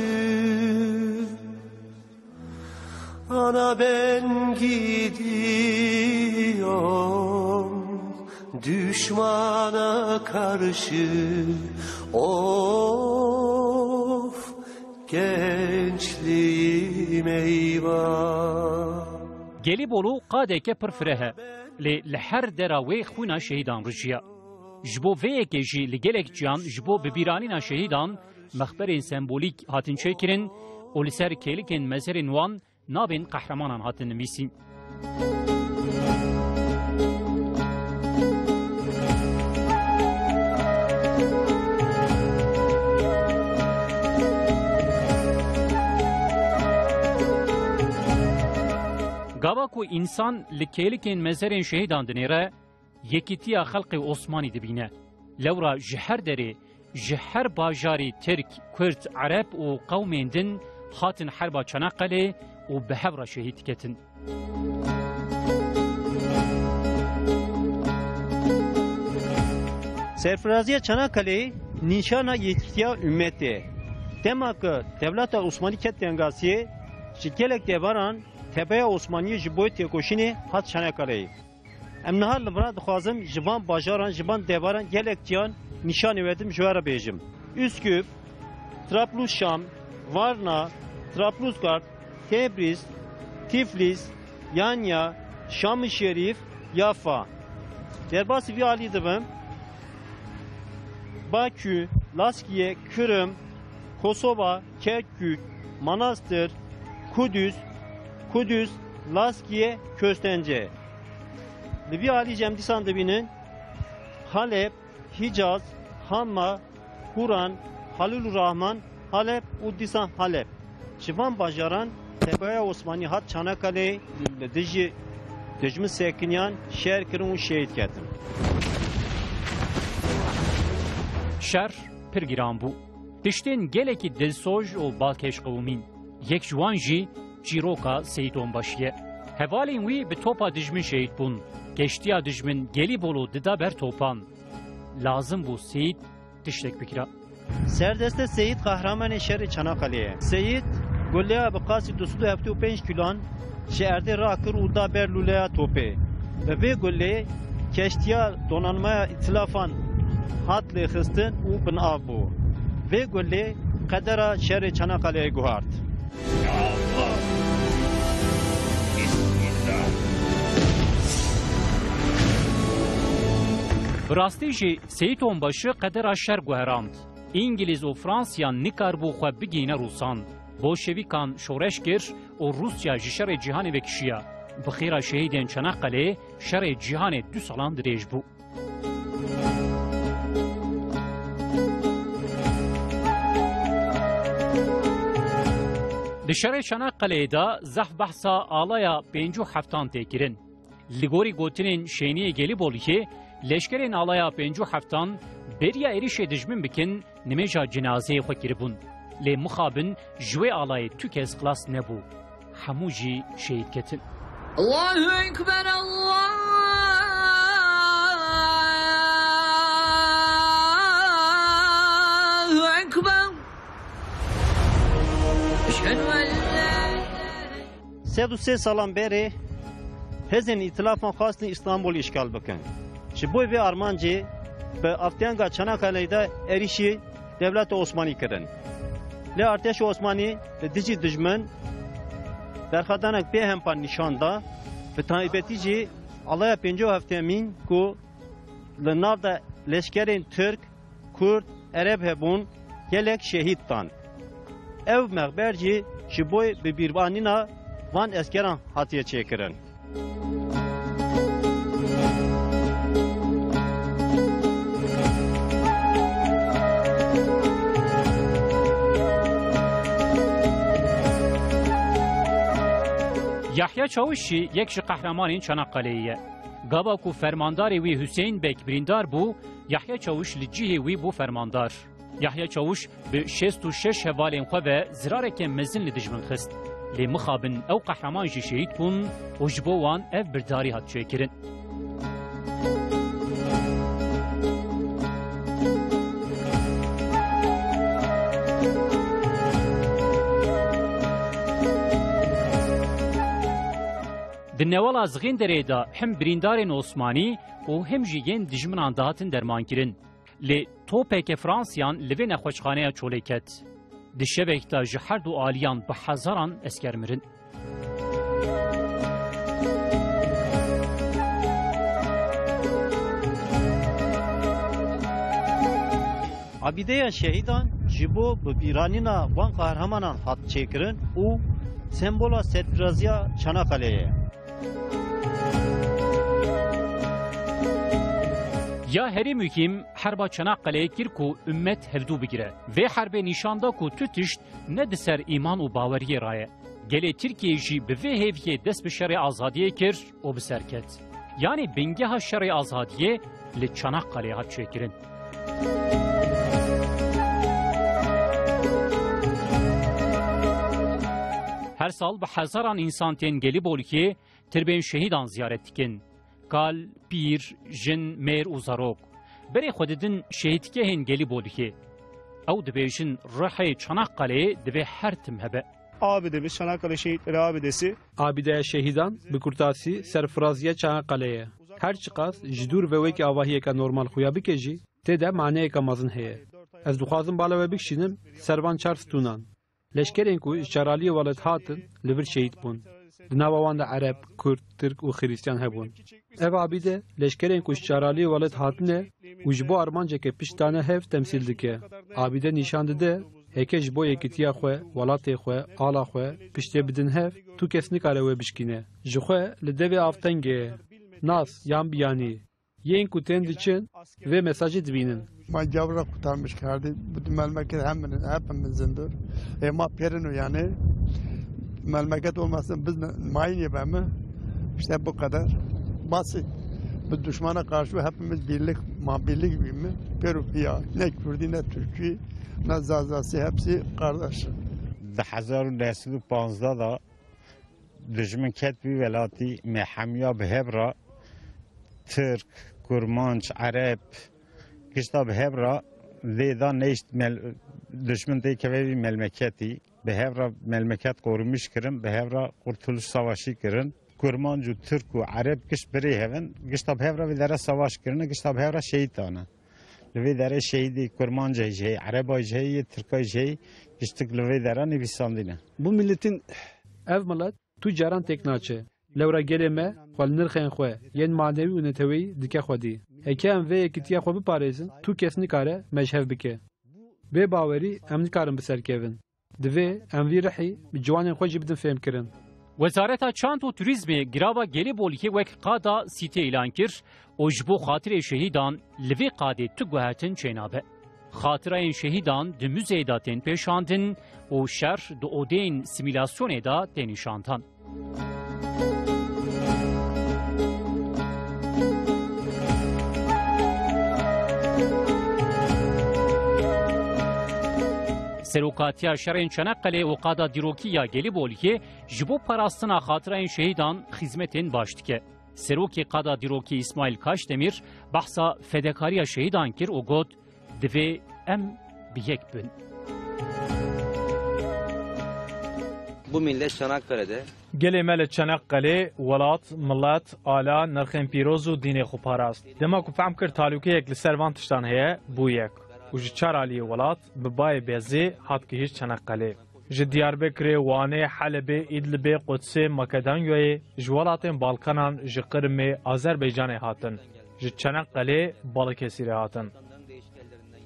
Ana ben gidiyorum düşmana karşı. Of, gençliğim eyvah. Gelîbolu qadeke pir fireh e, lê li her dera wê xwîna şehîdan rijiya. Ji bo vê yekê jî li gelek ciyan ji bo bibîranîna şehîdan mexberên sembolîk hatin çêkirin û li ser kêlikên mezerên wan navên qehremanan hatin nivîsîn. Gava ku însan li kêlikên mezerên şehîdan dinêre, yekîtiya xelkê Osmanî dibîne. Lewra ji her derê, ji her bajarî Tirk, Kurd, Ereb û qewmên din hatin herba Çanakkale û bi hev re şehîd diketin. Serfiraziya Çanakkale nîşana yekîtiya ummetê. Dema ku dewleta Osmanî ket tengasiyê, ji gelek devaran tepeya Osmaniyê ji bo têkoşînê hat Çanakkale. Em niha li vir dixwazim ji van bajaran, ji van devaran gelek ciyan nîşanê we dim ji we re bêjim. Üsküp, Trablusşam, Varna, Trablusgarp, Tebriz, Tiflis, Yanya, Şam-ı Şerîf, Yafa. Derbasî vî alî dibim, Bakü, Laskiye, Kırım, Kosova, Kerkük, Manastır, Kudüs, Kudüs, Laskiye, Köstence. Li vî alî jî em dîsan dibînin Halep, Hicaz, Hamma, Huran, Halilurrahman, Halep û dîsan Halep. Ji van bajaran tebaya Osmanî hat Çanakkale, li dijî dijmin sekiniyan, şer kirin û şehîd ketin. Şer pir giran bû. Tiştên gelekî dilsoj û balkêş qewimîn. Yek ji wan jî çîroka Seyîd Onbaşî ye. Hevalên wî bi topa dijmin şehîd bûn. Keştiya dijmin Gelîbolu dida ber topan. Lazim bû Seyîd tiştek bikira. Serdeste Seyîd qehremanê şerê Çanakkale ye. Seyîd guleya bi qasî du sed û heftê û pênc kîlan ji erdê rakir û da ber lûleya topê. Bi vê gulê keştiya donanmaya îtilafan hat lêxistin û bin av bû. Vê gulê qedera şerê Çanakkale'yê guhart. Bi rastî jî Seyîd Onbaşı qedera şer guherand. Îngilîz û Fransiyan nikaribû xwe bigihîne Rûsan. Bolşevîkan şoreş kir û Rûsya ji şerê cîhanê vekişiya. Bi xêra şehîdên Çanakkale şerê cîhanê du salan dirêj bû. Di şerê Çanakkale'yê de zehf behsa alaya pêncî û heftan tê kirin. Li gorî gotinên Şêniyê Gelîboliyê, leşkerên alaya pêncî û heftan beriya êrişê dijmin bikin, nimêja cinazeyê xwe kiribûn. Lê mixabin ji wê alayê tu kes xilas nebû. Hemû jî şehîd ketin. Allahu Ekber, Allahu Ekber. Eşhedü en la Sed û sê salan berê hêzên îtilafan xwestin Îstanbul îşgal bikin. Ji bo vê armancê bi avtiyanga Çanakkale'yê de êrîşî dewleta Osmanî kirin. Lê artêşa Osmanî li dijî dijmin berxwedanek bêhempa nîşan da, bi taybetî jî alaya pêncî û heftemîn ku li nav de leşkerên Tirk, Kurd, Ereb hebûn, gelek şehîd dan. Ev mexber jî ji bo bibîranîna van eskeran hatiye çêkirin. Yahya Çawiş jî yek ji qehremanên Çanakkale'yê ye. Gava ku fermandarê wî Hüseyin Bek birîndar bû, Yahya Çawiş li cihê wî bû fermandar. Yahya Çawiş bi şêst û şeş hevalên xwe ve zirareke mezin li dijmin xist. Lê mixabin ew qehreman jî şehîd bûn û ji bo wan ev birdarî hat çêkirin. Di newala Zixênderê de him birîndarên Osmanî û him jî yên dijminan dihatin dermankirin. Lê topeke Fransiyan li vê nexweşxaneya çolê ket. Di şevek de ji her du aliyan bi hezaran esker mirin. Abîdeya şehîdan ji bo bibîranîna van qehremanan hat çêkirin û sembola serfiraziya Çanakkale ye. Ya herî muhîm, herba Çanakkale'yê kir ku ummet hevdû bigire. Vê herbê nîşan da ku tu tişt ne di ser îman û baweriyê re ye. Gelê Tirkiyê jî bi vê hêviyê dest bi şerê azadiyê kir û bi ser ket. Yanî bingeha şerê azadiyê li Çanakkale'yê hat çêkirin. Her sal bi hezaran însan tên Gelîboliyê tirbên şehîdan ziyaret dikin. Kal, pîr, jin, mêr û zarok. Berê xwe didin şehîdgehên Gelîboliyê. Ew dibêjin ruhê Çanakkale'yê divê her tim hebe. Abidemiz Çanakkale Şehitleri Abidesi. Abideya Şehîdan, bi kurtasî, serfiraziya Çanakkale ye. Her çiqas ji dûr ve wekî avahiyeke normal xuya bike jî, tê de maneyeke mezin heye. Ez dixwazim bala we bikişînim ser van çar stûnan. Leşkerên ku ji çaraliyê welat hatin, li vir şehîd bûn. Di nava wan de Ereb, Kurd, Tirk û Xirîstiyan hebûn. Ev abîde leşkerên ku ji çaraliyê welêt hatine û ji bo armanceke pişt dane hev temsîl dike. Abîde nîşan dide, heke ji bo yekîtiya xwe, welatê xwe, ala xwe piştê bidin hev, tu kes nikare wê bişkîne. Ji xwe li devê avtengê ye. Nas yan biyanî. Yên ku tên diçin, vê mesajê dibînin. Ma gavra kurtarmış kardeş. Bütün memleket hepimiz, hepimizin dur. E, ma perino yani. Memleket olmasın biz ne, mayın yememi. İşte bu kadar. Basit. Bu düşmana karşı hepimiz birlik, ma birlik gibi mi? Peru ya. Ne Kürdü, ne Türkü, ne Zazası, hepsi kardeş. Di hezar û neh sed û panzdeh de dijmin ket vî welatî, me hemiya bi hev re Tirk, Kurmanc, Ereb, gişta bi hev re lê da neyşt mel-, dijmin tê keve vî melmeketî. Bi hev re melmeket qorumîş kirin, bi hev re Kurtuluş Savaşı kirin. Kurmanc û Tirk û Ereb gişt birê hevin, gişta bi hev re vê dere savaş kirine, gişta bi hev re şehîd dane. Li vê derê şehîdê Kurmancê jî heye, Erebay jî heye, Tirkay jî heye, giştik li vê dere nivîsandine. Bu milletin Ev milet tu caran têk naçe. Lewra gelê me xwe li nirxên xwe yên manewî û neteweyî dike xwedî. Heke em vê yekîtiya xwe biparêzin, tu kes nikare me ji hev bike. Bê bawerî em nikarin bi ser kevin. Divê em vî rihî bi ciwanên xwe jî bidin fêmkirin. Wezareta Çand û Turîzmê girava Gelîboliyê wek qada sîte îlan kir û ji bo xatirê şehîdan li vê qadê tu guhertin çênabe. Xatirayên şehîdan di muzeyê de tên pêşandin û şer di odeyên simîlasyonê de tê nîşandan. Serokatiya Şerên Çanakkale û Qada Dîrokî ya Gelîboliyê ji bo parastina xatirayên şehîdan xizmetên baş dike. Serokê Qada Dîrokî Îsmaîl Kaşdemîr behsa fedekariya şehîdan kir û got, divê em bi yek bin. Bu millet Çanakkale'de Gelê me li Çanakkale, welat, milet, ala, nirxên pîroz û dînê xwe parast. Dema ku fehm kir talûkeyek li ser van tiştan heye, bû yek. Û ji çar aliyê welat, bi bayê bezê hat gihîşt Çanakkale. Ji Diyarbekirê, Wanê, Helebê, Îdlibê, Qudsê, Makedonyayê, ji welatên Balkanan, ji Qirmê, Azerbaycanê hatin. Ji Çanakkale, Balıkesirê hatin.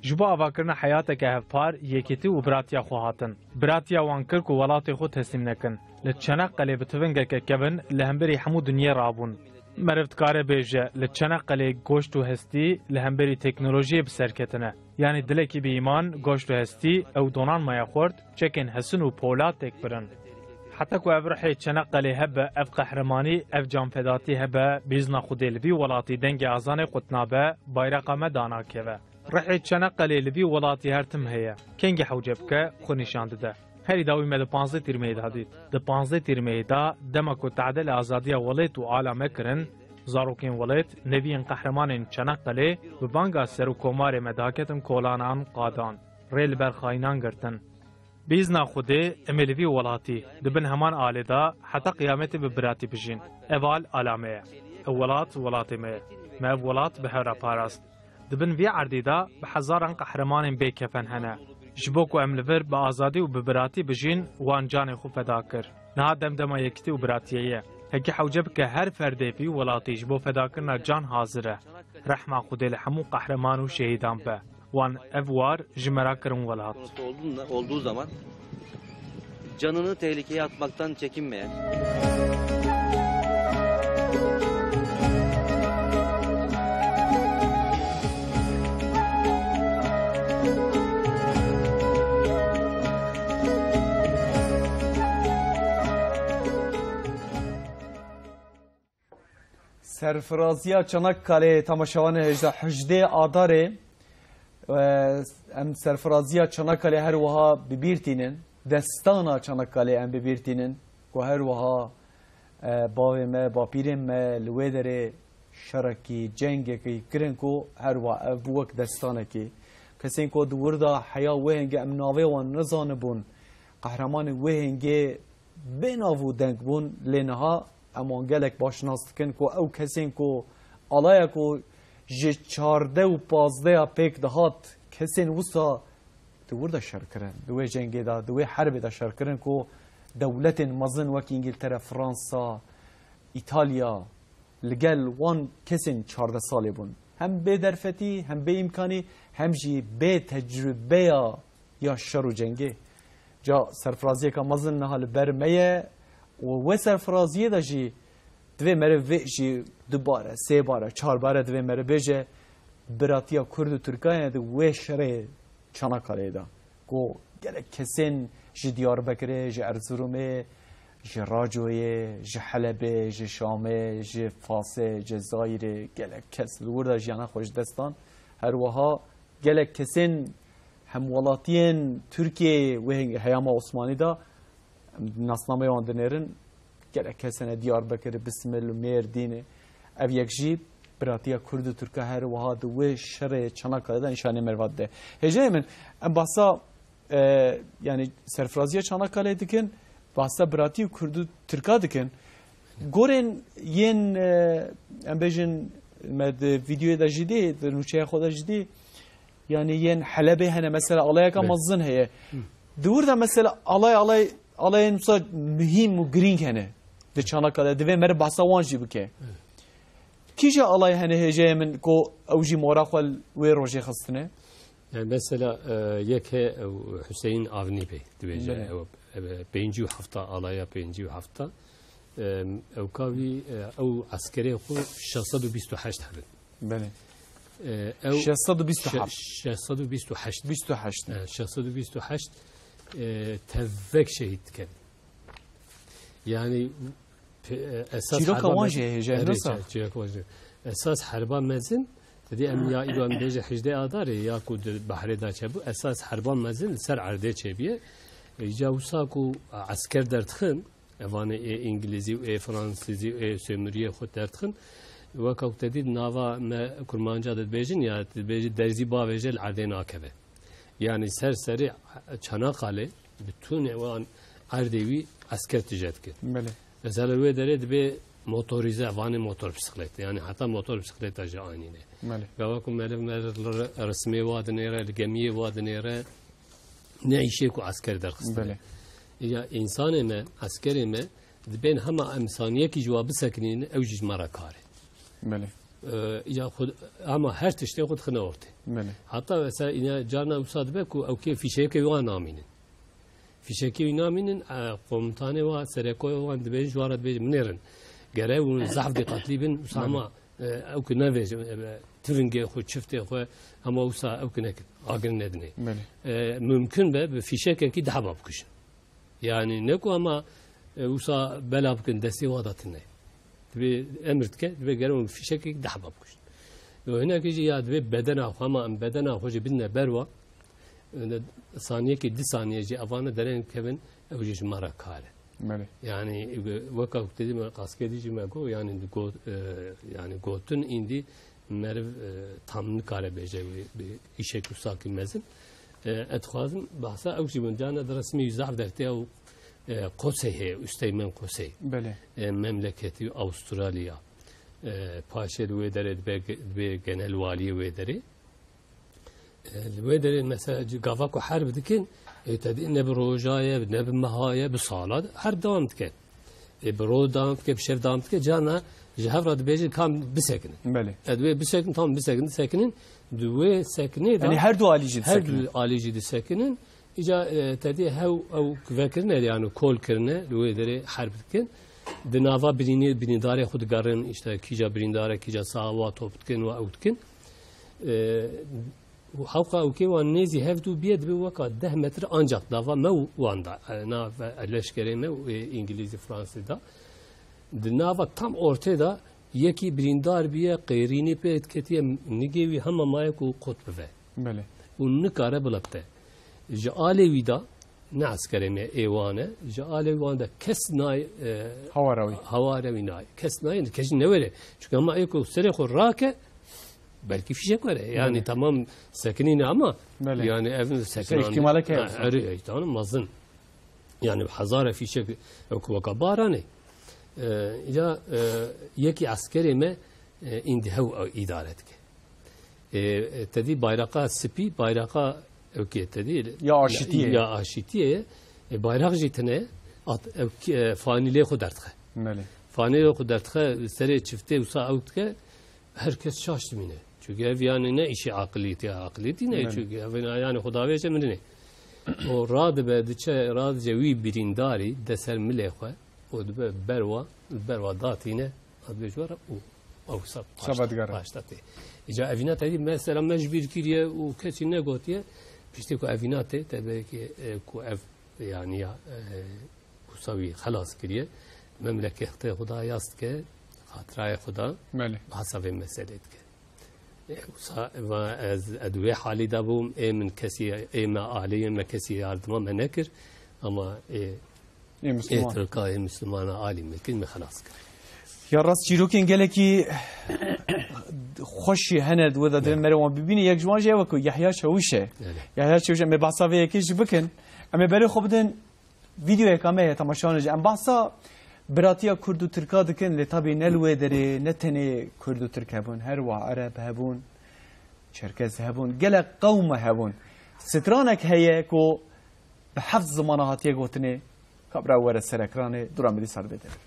Ji bo avakirina heyateke hevpar, yekîtî û biratiya xwe hatin. Biratiya wan kir ku welatê xwe teslîm nekin. Li Çanakkale bi tivingeke kevin li hemberî hemû dinyê rabûn. Meriv dikare bêje, li Çanakkale goşt û hestî li hemberî teknolojiyê bi ser ketine. Yanî dilekî bi îman, goşt û hestî, ew donan maye xurt, çekên hesin û polat têk birin. Heta ku ev ruhê Çanakkale hebe, ev qehremanî, ev canfedatî hebe, bîzna Xwedê li vî welatî dengê azanê qutnabe, bayraqa me danakeve. Ruhê Çanakkale li vî welatî her tim heye. Kengî hewce bike, xwe nîşan dide. Herî dawî me di panzdeh Tîrmehê de dît. Di panzdeh Tîrmehê de, dema ku tade li azadiya welêt û ala me kirin, zarokên welêt, neviyên qehremanên Çanakkale, bi banga serokkomarê me daketin kolanan, qadan. Rê li ber xayînan girtin. Bîzna Xwedê, em ê li vî welatî, di bin heman alê de, heta qiyametê bi biratî bijîn. Ev al ala me ye. Ev welat, welatê me ye. Me ev welat bi hev re parast. Di bin vî erdî de bi hezaran qehremanên bêkefen hene. Ji bo ku em li vir bi azadî û bi biratî bijîn, wan canê xwe feda kir. Niha demdema yekitî û biratiyê ye. Heke hewce bike her ferdê vî welatî ji bo fedakirina can hazir e. Rehma Xwedê li hemû qehreman û şehîdan be. Wan ev war ji me re kirin welat. Konusu olduğunda, olduğu zaman canını tehlikeye atmaktan çekinmeyen. Serfiraziya Çanakkale, temaşevanê hejde, hejdê Adarê, e, em serfiraziya Çanakkale her wiha bi bîr tînin, destana Çanakkale em bi bîr tînin, ku her wiha, e, bavê me, bapîrên me li wê derê şerekî, cengekî kirin ku her wiha ev bû wek destanekî. Kesên ku di wir de heya wê hingê em navê wan nizanibûn, qehremanên wê hingê bê nav û deng bûn, lê niha em wan gelek baş nas dikin ku ew kesên ku alaya ku ji çardeh û pazdeh ya pêk dihat, kesên wisa di wir de şer kirin, di wê cengê de, di wê herbê de şer kirin ku dewletên mezin wek Îngiltere, Fransa, Îtalya, li gel wan kesên çardeh salê bûn. Hem bê derfetî, hem bê îmkanî, hem jî bê tecrûbeya ya şer û cengê. Ca serfiraziyeka mezin niha li ber me ye û wê serfiraziyê de jî divê meriv vê jî dubare, sêbare, çarbare divê meriv bêje, biratiya Kurd û Tirkan e di wê şerê Çanakkale'yê de. Ku gelek kesên ji Diyarbekirê, ji Erzurumê, ji Racoyê, ji Helebê, ji Şamê, ji Fasê, Cezayirê, gelek kes li wir de jiyana xwe ji dest dan. Her wiha gelek kesên hemwelatiyên Tirkiyeyê wê heyama Osmanî de, em nasnameyê wan dinêrin, gelek kes hene Diyarbekirê, Bismil û Mêrdînê. Ev yek jî biratiya Kurd û Tirka her wiha di wê şerê Çanakkale de nîşanî meriva dide. Hêjayê min, em bahsa, e, yani serfiraziya Çanakkale dikin, bahsa biratî û Kurd û Tirka dikin. Gorên yên, e, em bêjin, me di vîdeoyê de jî dî, di nûçeya xwe de jî dî, yani yên Helebê hene, mesela alayeka Be. mezin heye. Hı. Di wir de mesela alay, alay, alayên wisa muhîm û girîng hene. Di Çanakkale, divê meriv bahsa wan jî bike. Evet. Kîje alay hene hêjeyê min ku ew jî mora xwe li wê rojê xistine? Yani mesela, e, yek he ew Hüseyin Avni Bey dibêje, Belê. ew, ew, pêncî û heft alaya pêncî û heft. E, ew ka wî, e, ew eskerê xwe şeş sed û bîst û heşt hebin. Belê. E, ew Şeş sed û bîst û heft. şe-, şeş sed û bîst û heşt. Bîst û heşt. E, şeş sed û bîst û heşt, e, tevek şehîd dikevin. Yani, pe-, e, esas Çîroka herba wan me-, jî heye, Erê, nasıl? çi-, çîroka wan jî. Esas herba mezin, dedi em ya îro em bêje hejdeh Adarê, ya ku di behrê de çebû, esas herba mezin li ser erdê çêbiye. E, îca wisa ku esker derdixin, evanê ê Îngilîzî û ê Fransîzî û ê Sömüriyê xwe derdixin, weka ku te dît nava me Kurmanca de dibêjin, ya dibêjin derzî bavêje li erdê nakeve. Yani ser serê Çanakkale, bütünê wan erdê wî esker tije dike. Belê. Mesela wê derê dibê motorize, vanê motor bisiklet. Yani heta motor bisikleta jî anîne. Belê. Gava ku meriv, meriv li re-, resmê wa dinêre, li gemiyê wa dinêre, ne îşê ku esker derxistine. Belê. Ya insanê me, eskerê me, dibên hema em saniyekî ji wa bisekinînin, ew jî ji me re kar e. Belê. Ee, ya xwe, ama her tiştê xwe dixine ortê. Belê. Heta mesela îna carna wisa dibe ku ew kê fîşekê wan namînin. Fîşekê wî namînin, e, komutanê wa, serekoya wan dibêjin, ji wan re dibêjin, binêrin. Gere hûn zehf dîqatlî bin, wisa Belê. hema, e, ew ki nevêjin, e, tivingê xwe, çiftê xwe, hema wisa ew ki nekin, agir nedinê. Belê. E, mumkin be bi fîşekekî deheba bikujin. Yani ne ku ama, e, wisa bela bikin destê wa da tune. Dibê emir dike, dibê gere hûn fîşekek deheba bikujin. Û hinekî jî ya dibê bedena xwe, ama em bedena xwe jî bidine ber wa. Öyle saniyekê, di saniye jî evana dereng kevin, ew jî ji me re kar e. Belê. Yani, weka ku te dî me qaskedî jî me got, yani di got, e, yani gotin îndî meriv, e, tam nikare bêje wê bi îşek û sakî mezin. E, ez dixwazim behsa ew jî bin, carna di resmî zaf dertê ew, e, Qosey heye, Üsteğmen Qosey. Belê. E, memleketî Avustralya. E, paşê li wê derê dibe, dibe genel waliyê wê derê. E, li wê derê mesela gava ku herb dikin, e, te dî ne bi roja ye, ne bi meha ye, bi sala herb devam dike. E, bi roj devam dike, bi şev devam dike, carna ji hev re dibêjin kam bisekinin. Belê. E, divê bisekinin, tam bisekinin, sekinin. Di wê sekinê de Yani her du alî jî her disekinin. du alî jî disekinin. Îca, e, te dî hew ew vekirine, yani kol kirine, li wê derê herb dikin. Di nava birînê, birîndarê xwe digerin, işte kîja birîndar e, kîja sawa top dikin û ew dikin. E, Û hewqa ewkê wan nêzî hevdû bîye, dibe weka deh metre ancak nava me û wan da, e, na ve-, leşkerê me û, e, Îngilîzî, Fransî da. Di nava tam ortê da yekî birîndar bîye, qêrînî pê diketiye, nigê wî hema maye ku qut bive. Belê. Û nikare bilipte. Ji alê wî da, ne eskerê me ê wan e, ji alê wan de kes nayê, e, Hawara wî. hawara wî nayê. Kes nayê, kes jî newere. Çünkü hema ê ku serê xwe rake, belkî fîşek were. Yani Belê. tamam sekinîne ama Belê. yani ev Şey, sekinan ihtimalek heye. Ha, erê, ihtimal mezin. Yani hezara fîşek, ew ku weka baranê. E, ya, e, yekî eskerê me, e, îndî hew, ew îdare dike. E, e, te dî bayraqa spî, bayraqa ewkê te dî Ya aşitiyê. ya aşitiyê ye. E, bayraq jî tine, at-, ew ki-, e, fanî lê xwe derdixe. Belê. Fanî lê xwe derdixe, serê çiftê wisa ew dike, her kes şaş dimîne. Çunke ev yani ne îşê aqilîtî, aqilîtî ne, belê, çunke ev yani xwe davêje mirinê. O radibe, diçe, radice wî birîndarî de ser milê xwe, û dibe berwa, berwa datîne, a dibê ji we re û ew wisa paşta, paşta tê. Îca evîna te dî, mesela me ji bîr kiriye û kesî negotiye, piştî ku evîna tê, te belkî, e, ku ev, yani ya, e, wisa wî xelas kiriye, memleketê xwe da yas dike, xatirayê xwe da, belê, bahsa vê meselê dike. E, wisa va ez, ez di wê halî de bûm, ê min kesî, ê me alî, ê me kesî yardima me nekir, ama ê, ê Ê Misliman. Tirka, ê Mislimana alî me kir, me xelas kir. Ya rast çîrokên gelekî xweş jî hene di wê de divê, evet, mere wan bibîne. Yek ji wan jî ew e ku Yahya Çewîş e. Evet. Yahya Çewîş e. Em ê behsa vê yekê jî bikin. Em ê berê xwe bidin vîdeoyeka me heye temaşevanê jî. Em behsa biratiya Kurd û Tirka dikin, lê tabî ne li wê derê ne tenê Kurd û Tirk hebûn. Her wiha Ereb hebûn, Çerkez hebûn, gelek qewm hebûn. Stranek heye ku bi heft zimana hatiye gotinê, kabra were ser ekranê, dûra me dîsa li vê derê.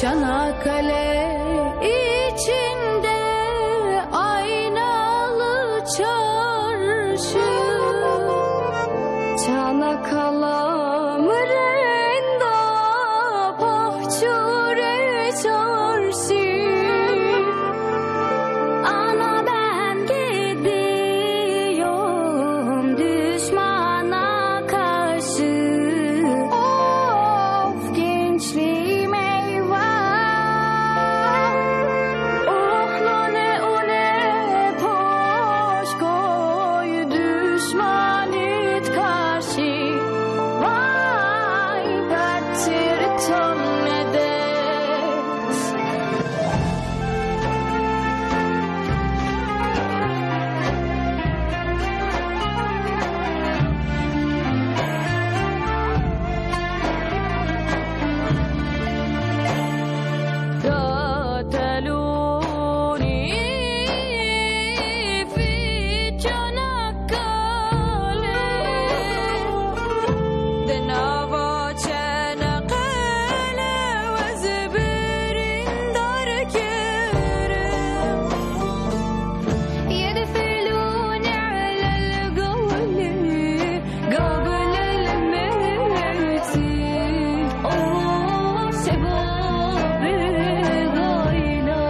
Çanakkale içinde aynalı çarşı, Çanakkale mırında pahçure çarşı. Ana ben gidiyorum düşmana karşı. Of gençliğim eyvah. Oh lone une poş koy düşmanit karşı. Vay kaçırtım medet. قتلوني في Çanakkale, di nava Çanakkale ez birîndar kirim. يدفلون على القول قبل الموت. أوه، سبب الغايلة.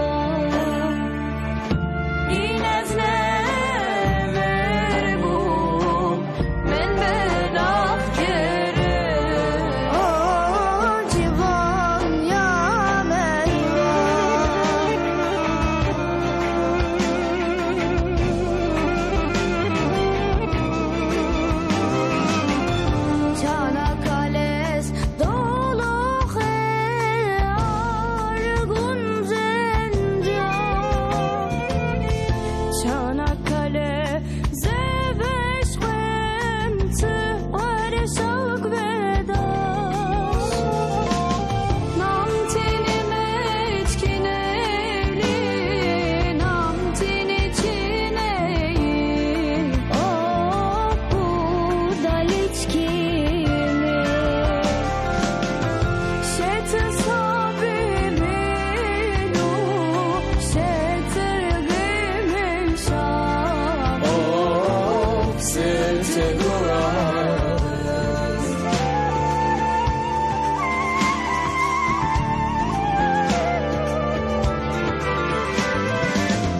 Îne ez ne merbûm, min bi nav kirin. O civan ya meywe. Çanakkale Doloxe argun zenca. Çanakkale zebeş qemti were şak bedaş. Nam tene meçkineli, nam tene çineyi. O Kudaliç kimi? Şet sabimin u, şet rgimin şam. Of, sirte duraz.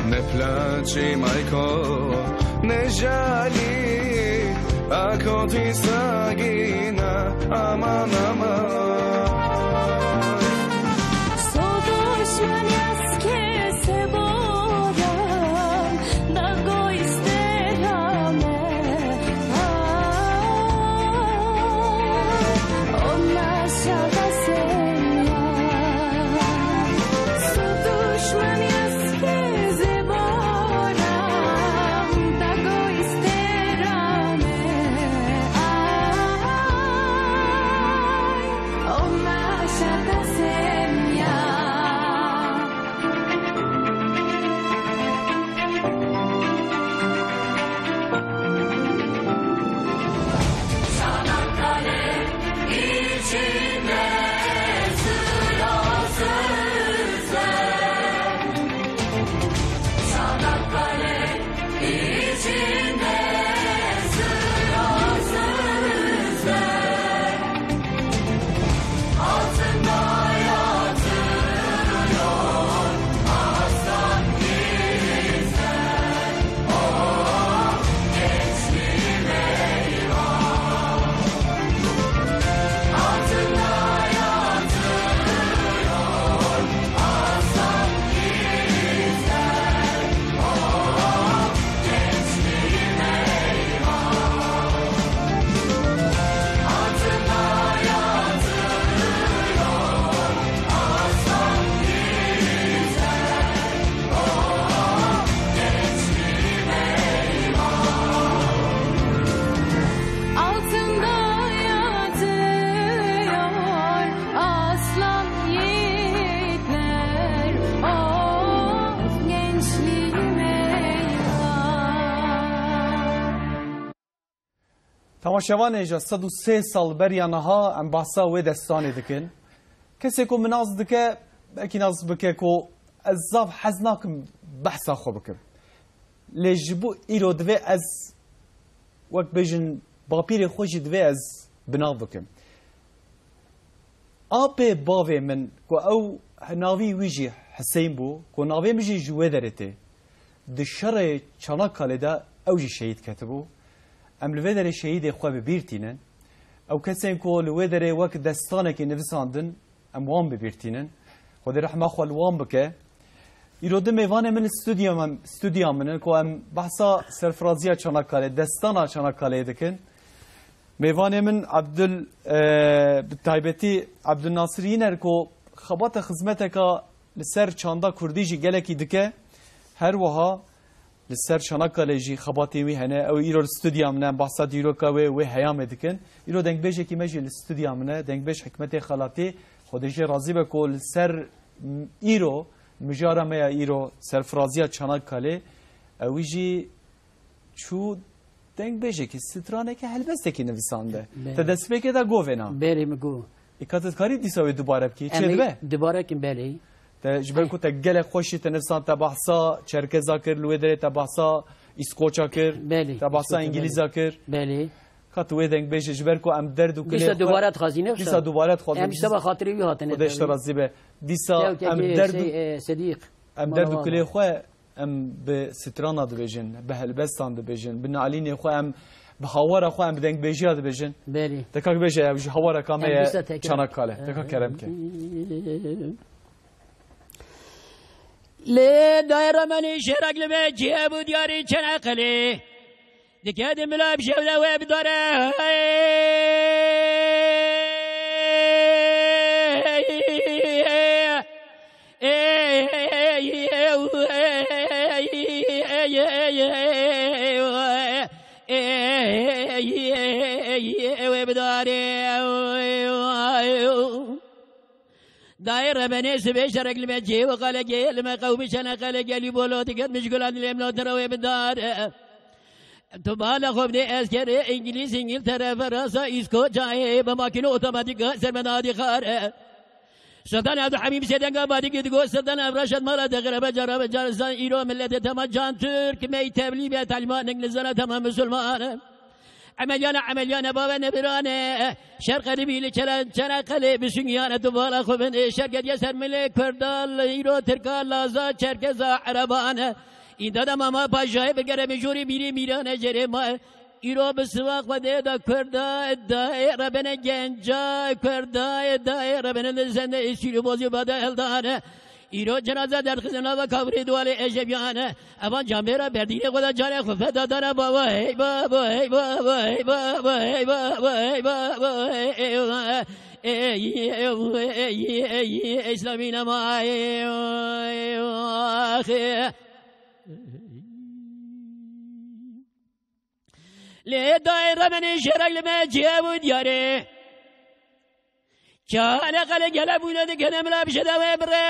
Ne plaçî mayko, ne jalî, a kotî sagîna, aman, aman. Sodoş yan yaske seboran, da goisterame, Temaşevanê, ji sed û sê sal beriya niha em behsa wê destanê dikin. Kesê ku min nas dike, belkî nas bike ku ez zaf hez nakim behsa xwe bikim. Lê ji bo îro divê ez, wek bêjin, bapîrê xwe jî divê ez bi nav bikim. Apê bavê min ku ew navî wî jî Hisên bû, ku navê min jî ji wê derê tê. Di şerê Çanakkalê de ew jî şehîd ketibû. Em li vê derê şehîdê xwe bi bîr tînin. Ew kesên ku li wê derê wek destanekê nivisandin, em wan bi bîr tînin. Xwedê rehma xwe li wan bike. Îro di mêvanê min li stûdya min, stûdya min in ku em behsa serfiraziya Çanakkalê, destana Çanakkaleyê dikin. Mêvanê min Abdul, e, bi taybetî Abdulnasir Yîner ku xebata xizmeteka li ser çanda kurdî jî gelekî dike. Her wiha li ser Çanakkale jî xebatên wî hene. Ew îro li stûdya min e, em behsa dîroka wê, wê heyamê dikin. Îro dengbêjekî me jî li stûdya min e, dengbêj Hikmetê Xelatî. Xwedê jê razî be ku li ser m-, îro, mijara me ya îro, serfiraziya Çanakkalê, ewî jî çû dengbêjekî, stranekî, helbestekî nivisande. Belê. Te destpêkê de govêna. Belê, min got. Îka tu dikarî dîsa wê dubare bikî? Çê dibe? Dubare kim, belê. Te ji ber ku te gelek xweşî te nivisand, te behsa Çerkeza kir, li wê derê te behsa Îskoça kir, Belê, te behsa Îskoça, Îngilîza belê. kir. Belê. Ka tu wê dengbêjê, ji ber ku em derd û kulê Dîsa xwe dubare dixwazî, ne dîsa wisa? dubare dixwazin. Em ji te be xatirê wî hatine Xwedê ji te tevlî. razî be. Dîsa Tevkekê em derd û, şey, e, Sedîq. em derd û Mala kulê Vala. xwe em bi strana dibêjin, bi helbestan dibêjin, bi nalînê xwe em, bi hawara xwe em bi dengbêjiya dibêjin. Belê. Te ka bêje, ew ji hawara ka me Em ye dîsa tekrar. Çanakkale. Te ka kerem ke. Lê dayê remenî şêrek li me cihê bû diyarî Çanakkale. Dikedim bila bi şevde wê bidare. Wê bidare. Dayê rebenê sibê şerek li me cihê û qelekê li me qewmî Çanakkale gelî bolo diket mişgulan lê em notira wê bidare. Tu bala xwe bidê eskerê Îngilîz, Îngiltere, Feransa, Îskoçayê bi makîne otomatîk ser me dadî xare. Sultan Abdulhamîd Sêdenga badî ki digot Sultan Evraşad mala te xirabe cara be cara zan îro milletê tema can Türk mey tevlî be talîmanik nizana tema Musulman. Emeliyane, emeliyane, bave nebirane. Şer qelibî li çela, çela qelê bi süngiyane tu bala xwe bin. Şer gediye ser milê Kurda, îro Tirka, Laza, Çerkeza, Erebane. Îda da mama paşayê bi geremê jorê mîrê mîrane jêrê ma. Îro bi siva Xwedê da Kurda, da ê rebene genca, Kurda, da ê rebene li zende ê sîrî bozî bade eldane. Îro cenaze derxizin nava kabrê dualê Ejebiyane. Evan camêra berdînê xwe da canê xwe feda dana baba, hey baba, hey baba, hey baba, hey baba, hey baba, hey baba, hey baba, hey, hey, hey, hey, hey, Îslamî nema, hey, hey, hey. Lê dayê remenê şêrek li me cihê bû diyarê. Çane qelê gele bûne dikene min la bişe de wê birê.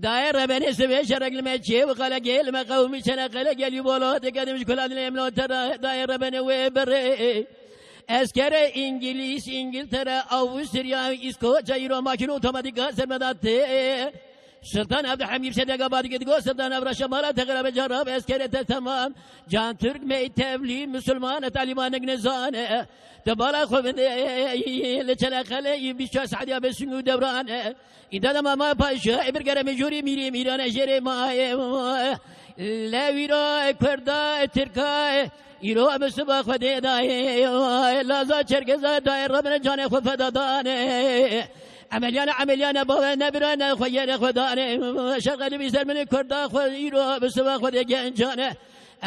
Dayê rebenê sibê şerek li me çê û qelekê li me qewmî çene qelek gelî bolo dikedim ji kulan lê em lo te dayê rebenê wê birê. Eskerê Îngilîz, Îngiltere, Avusturya, Îskoçya îro makîne otomatîka ser me da tê. Sultan Abdülhamid Sedega badike digo Sultan Evraşa mala te xirabe cara be eskerê te temam. Can Türk mey tevlî Musulman e talîmanek nizane. Te bala xwe binde li çele xele bîst çar saetiya be singû devrane. Îda da mama paşa, e bir gere mecûrî mîrî mîrane jêrê maye. Le wîra, e, Kurda, e, Tirka, e, îro em siba xwe dê dayê. Laza Çerkeza dayê, rebine canê xwe feda dane. Emeliyane, emeliyane, bave nebirane, xwe yerê xwe dane. Şerqe li bîser min Kurda xwe îro em siba xwe dê gencane.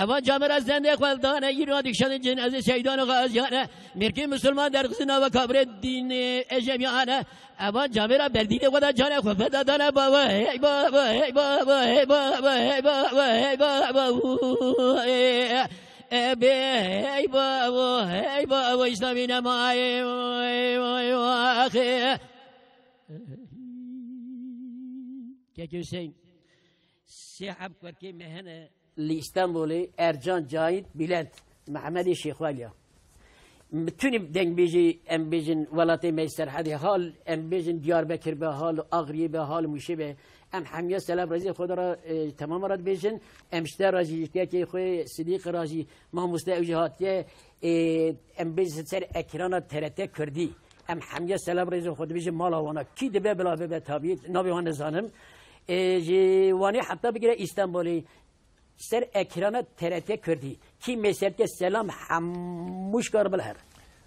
Evan camêra zendê xwe dane, îro dikşanê cinezê şehîdan û xaziyane. Mirkî misilman derxistin nava kabrê dînê ejemiyane. Evan camêra berdînê xwe da canê xwe feda dane baba, hey baba, hey baba, hey baba, hey baba, hey baba, hey baba. Ê, ê, bê, hey baba, hey baba, îslamî nemayê, hey, hey, hey, hey. Kekê Hüseyin. Sê heb kurkê me hene. Li Îstanbulê Ercan Cahit Bülent, Mehemedê Şêxwaliya. Tunî dengbêjî em bêjin welatê me Serhedê hal, em bêjin Diyarbekir be hal, Agiriyê be hal, Mûşê be. Em hemiya selam rêzê xwe de re, e, temama re dibêjin. Em ji te re jî, ji kekê xwe Sidîqê re jî, mamoste ew jî hatiye, e, em bêjin ser ekrana T R T Kurdî. Em hemiya selam rêzê xwe dibêjin mala wana. Kî dibe bila bibe tabî, navê wan nizanim. E, ji Wanê heta bigire Îstanbulê. Ser ekrana T R T Kurdî. Kî mêser ke selam hemû ji kar bila her.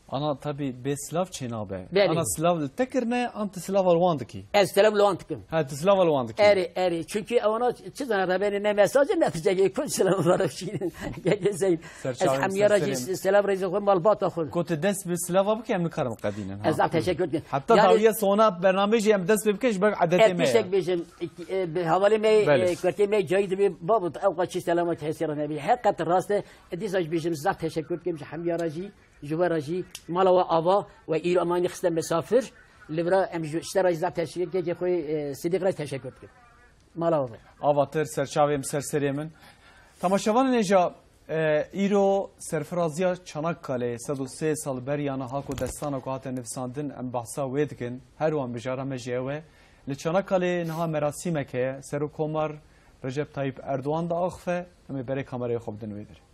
Ana tabî bê silav çênabe. Belê. Ana silav li te kirine, an tu silav li wan dikî? Ez silav li wan dikim. Ha, tu silav li wan dikî. Erê, erê. Çünkü ewana çi zana re beni ne mesajı ne tiştekî kun silav var şîrin. Kekê Zeyn. Ez hemiya re jî silav rêzê xwe malbata xwe. Ku tu dest bi silava bike em nikarim qedînin, ha. Ez zaf teşekkür ederim. Hatta dawiye sona bernamê jî em dest pê bikin ji ber edetê me. Ez tiştek bêjim, e, bi hevalê me, e, kurkê me cayî dibê, babo, ew qas çi selama kesê re nebî. Heqet rast e. E, dîsa jî bêjim, zaf teşekkür dikim ji hemiya re jî, ji we re jî, mala we ava, we îro emanî xiste misafir. Li vira em ji, ji te re jî zaf teşekkür, kekê xwe, e, Sidîq re teşekkür dikim. Mala we. Avatir, serçavê min, ser serê min. Temaşevanên hêja, e, îro serfiraziya Çanakkale, sed û sê sal beriya niha ku destana ku hate nivîsandin, em behsa wê dikin. Her wan mijara me jî ew e. Li Çanakkale niha merasîmek heye. Serokkomar Recep Tayyip Erdoğan diaxife. Em ê berê kamerayê xwe bidin wê derê.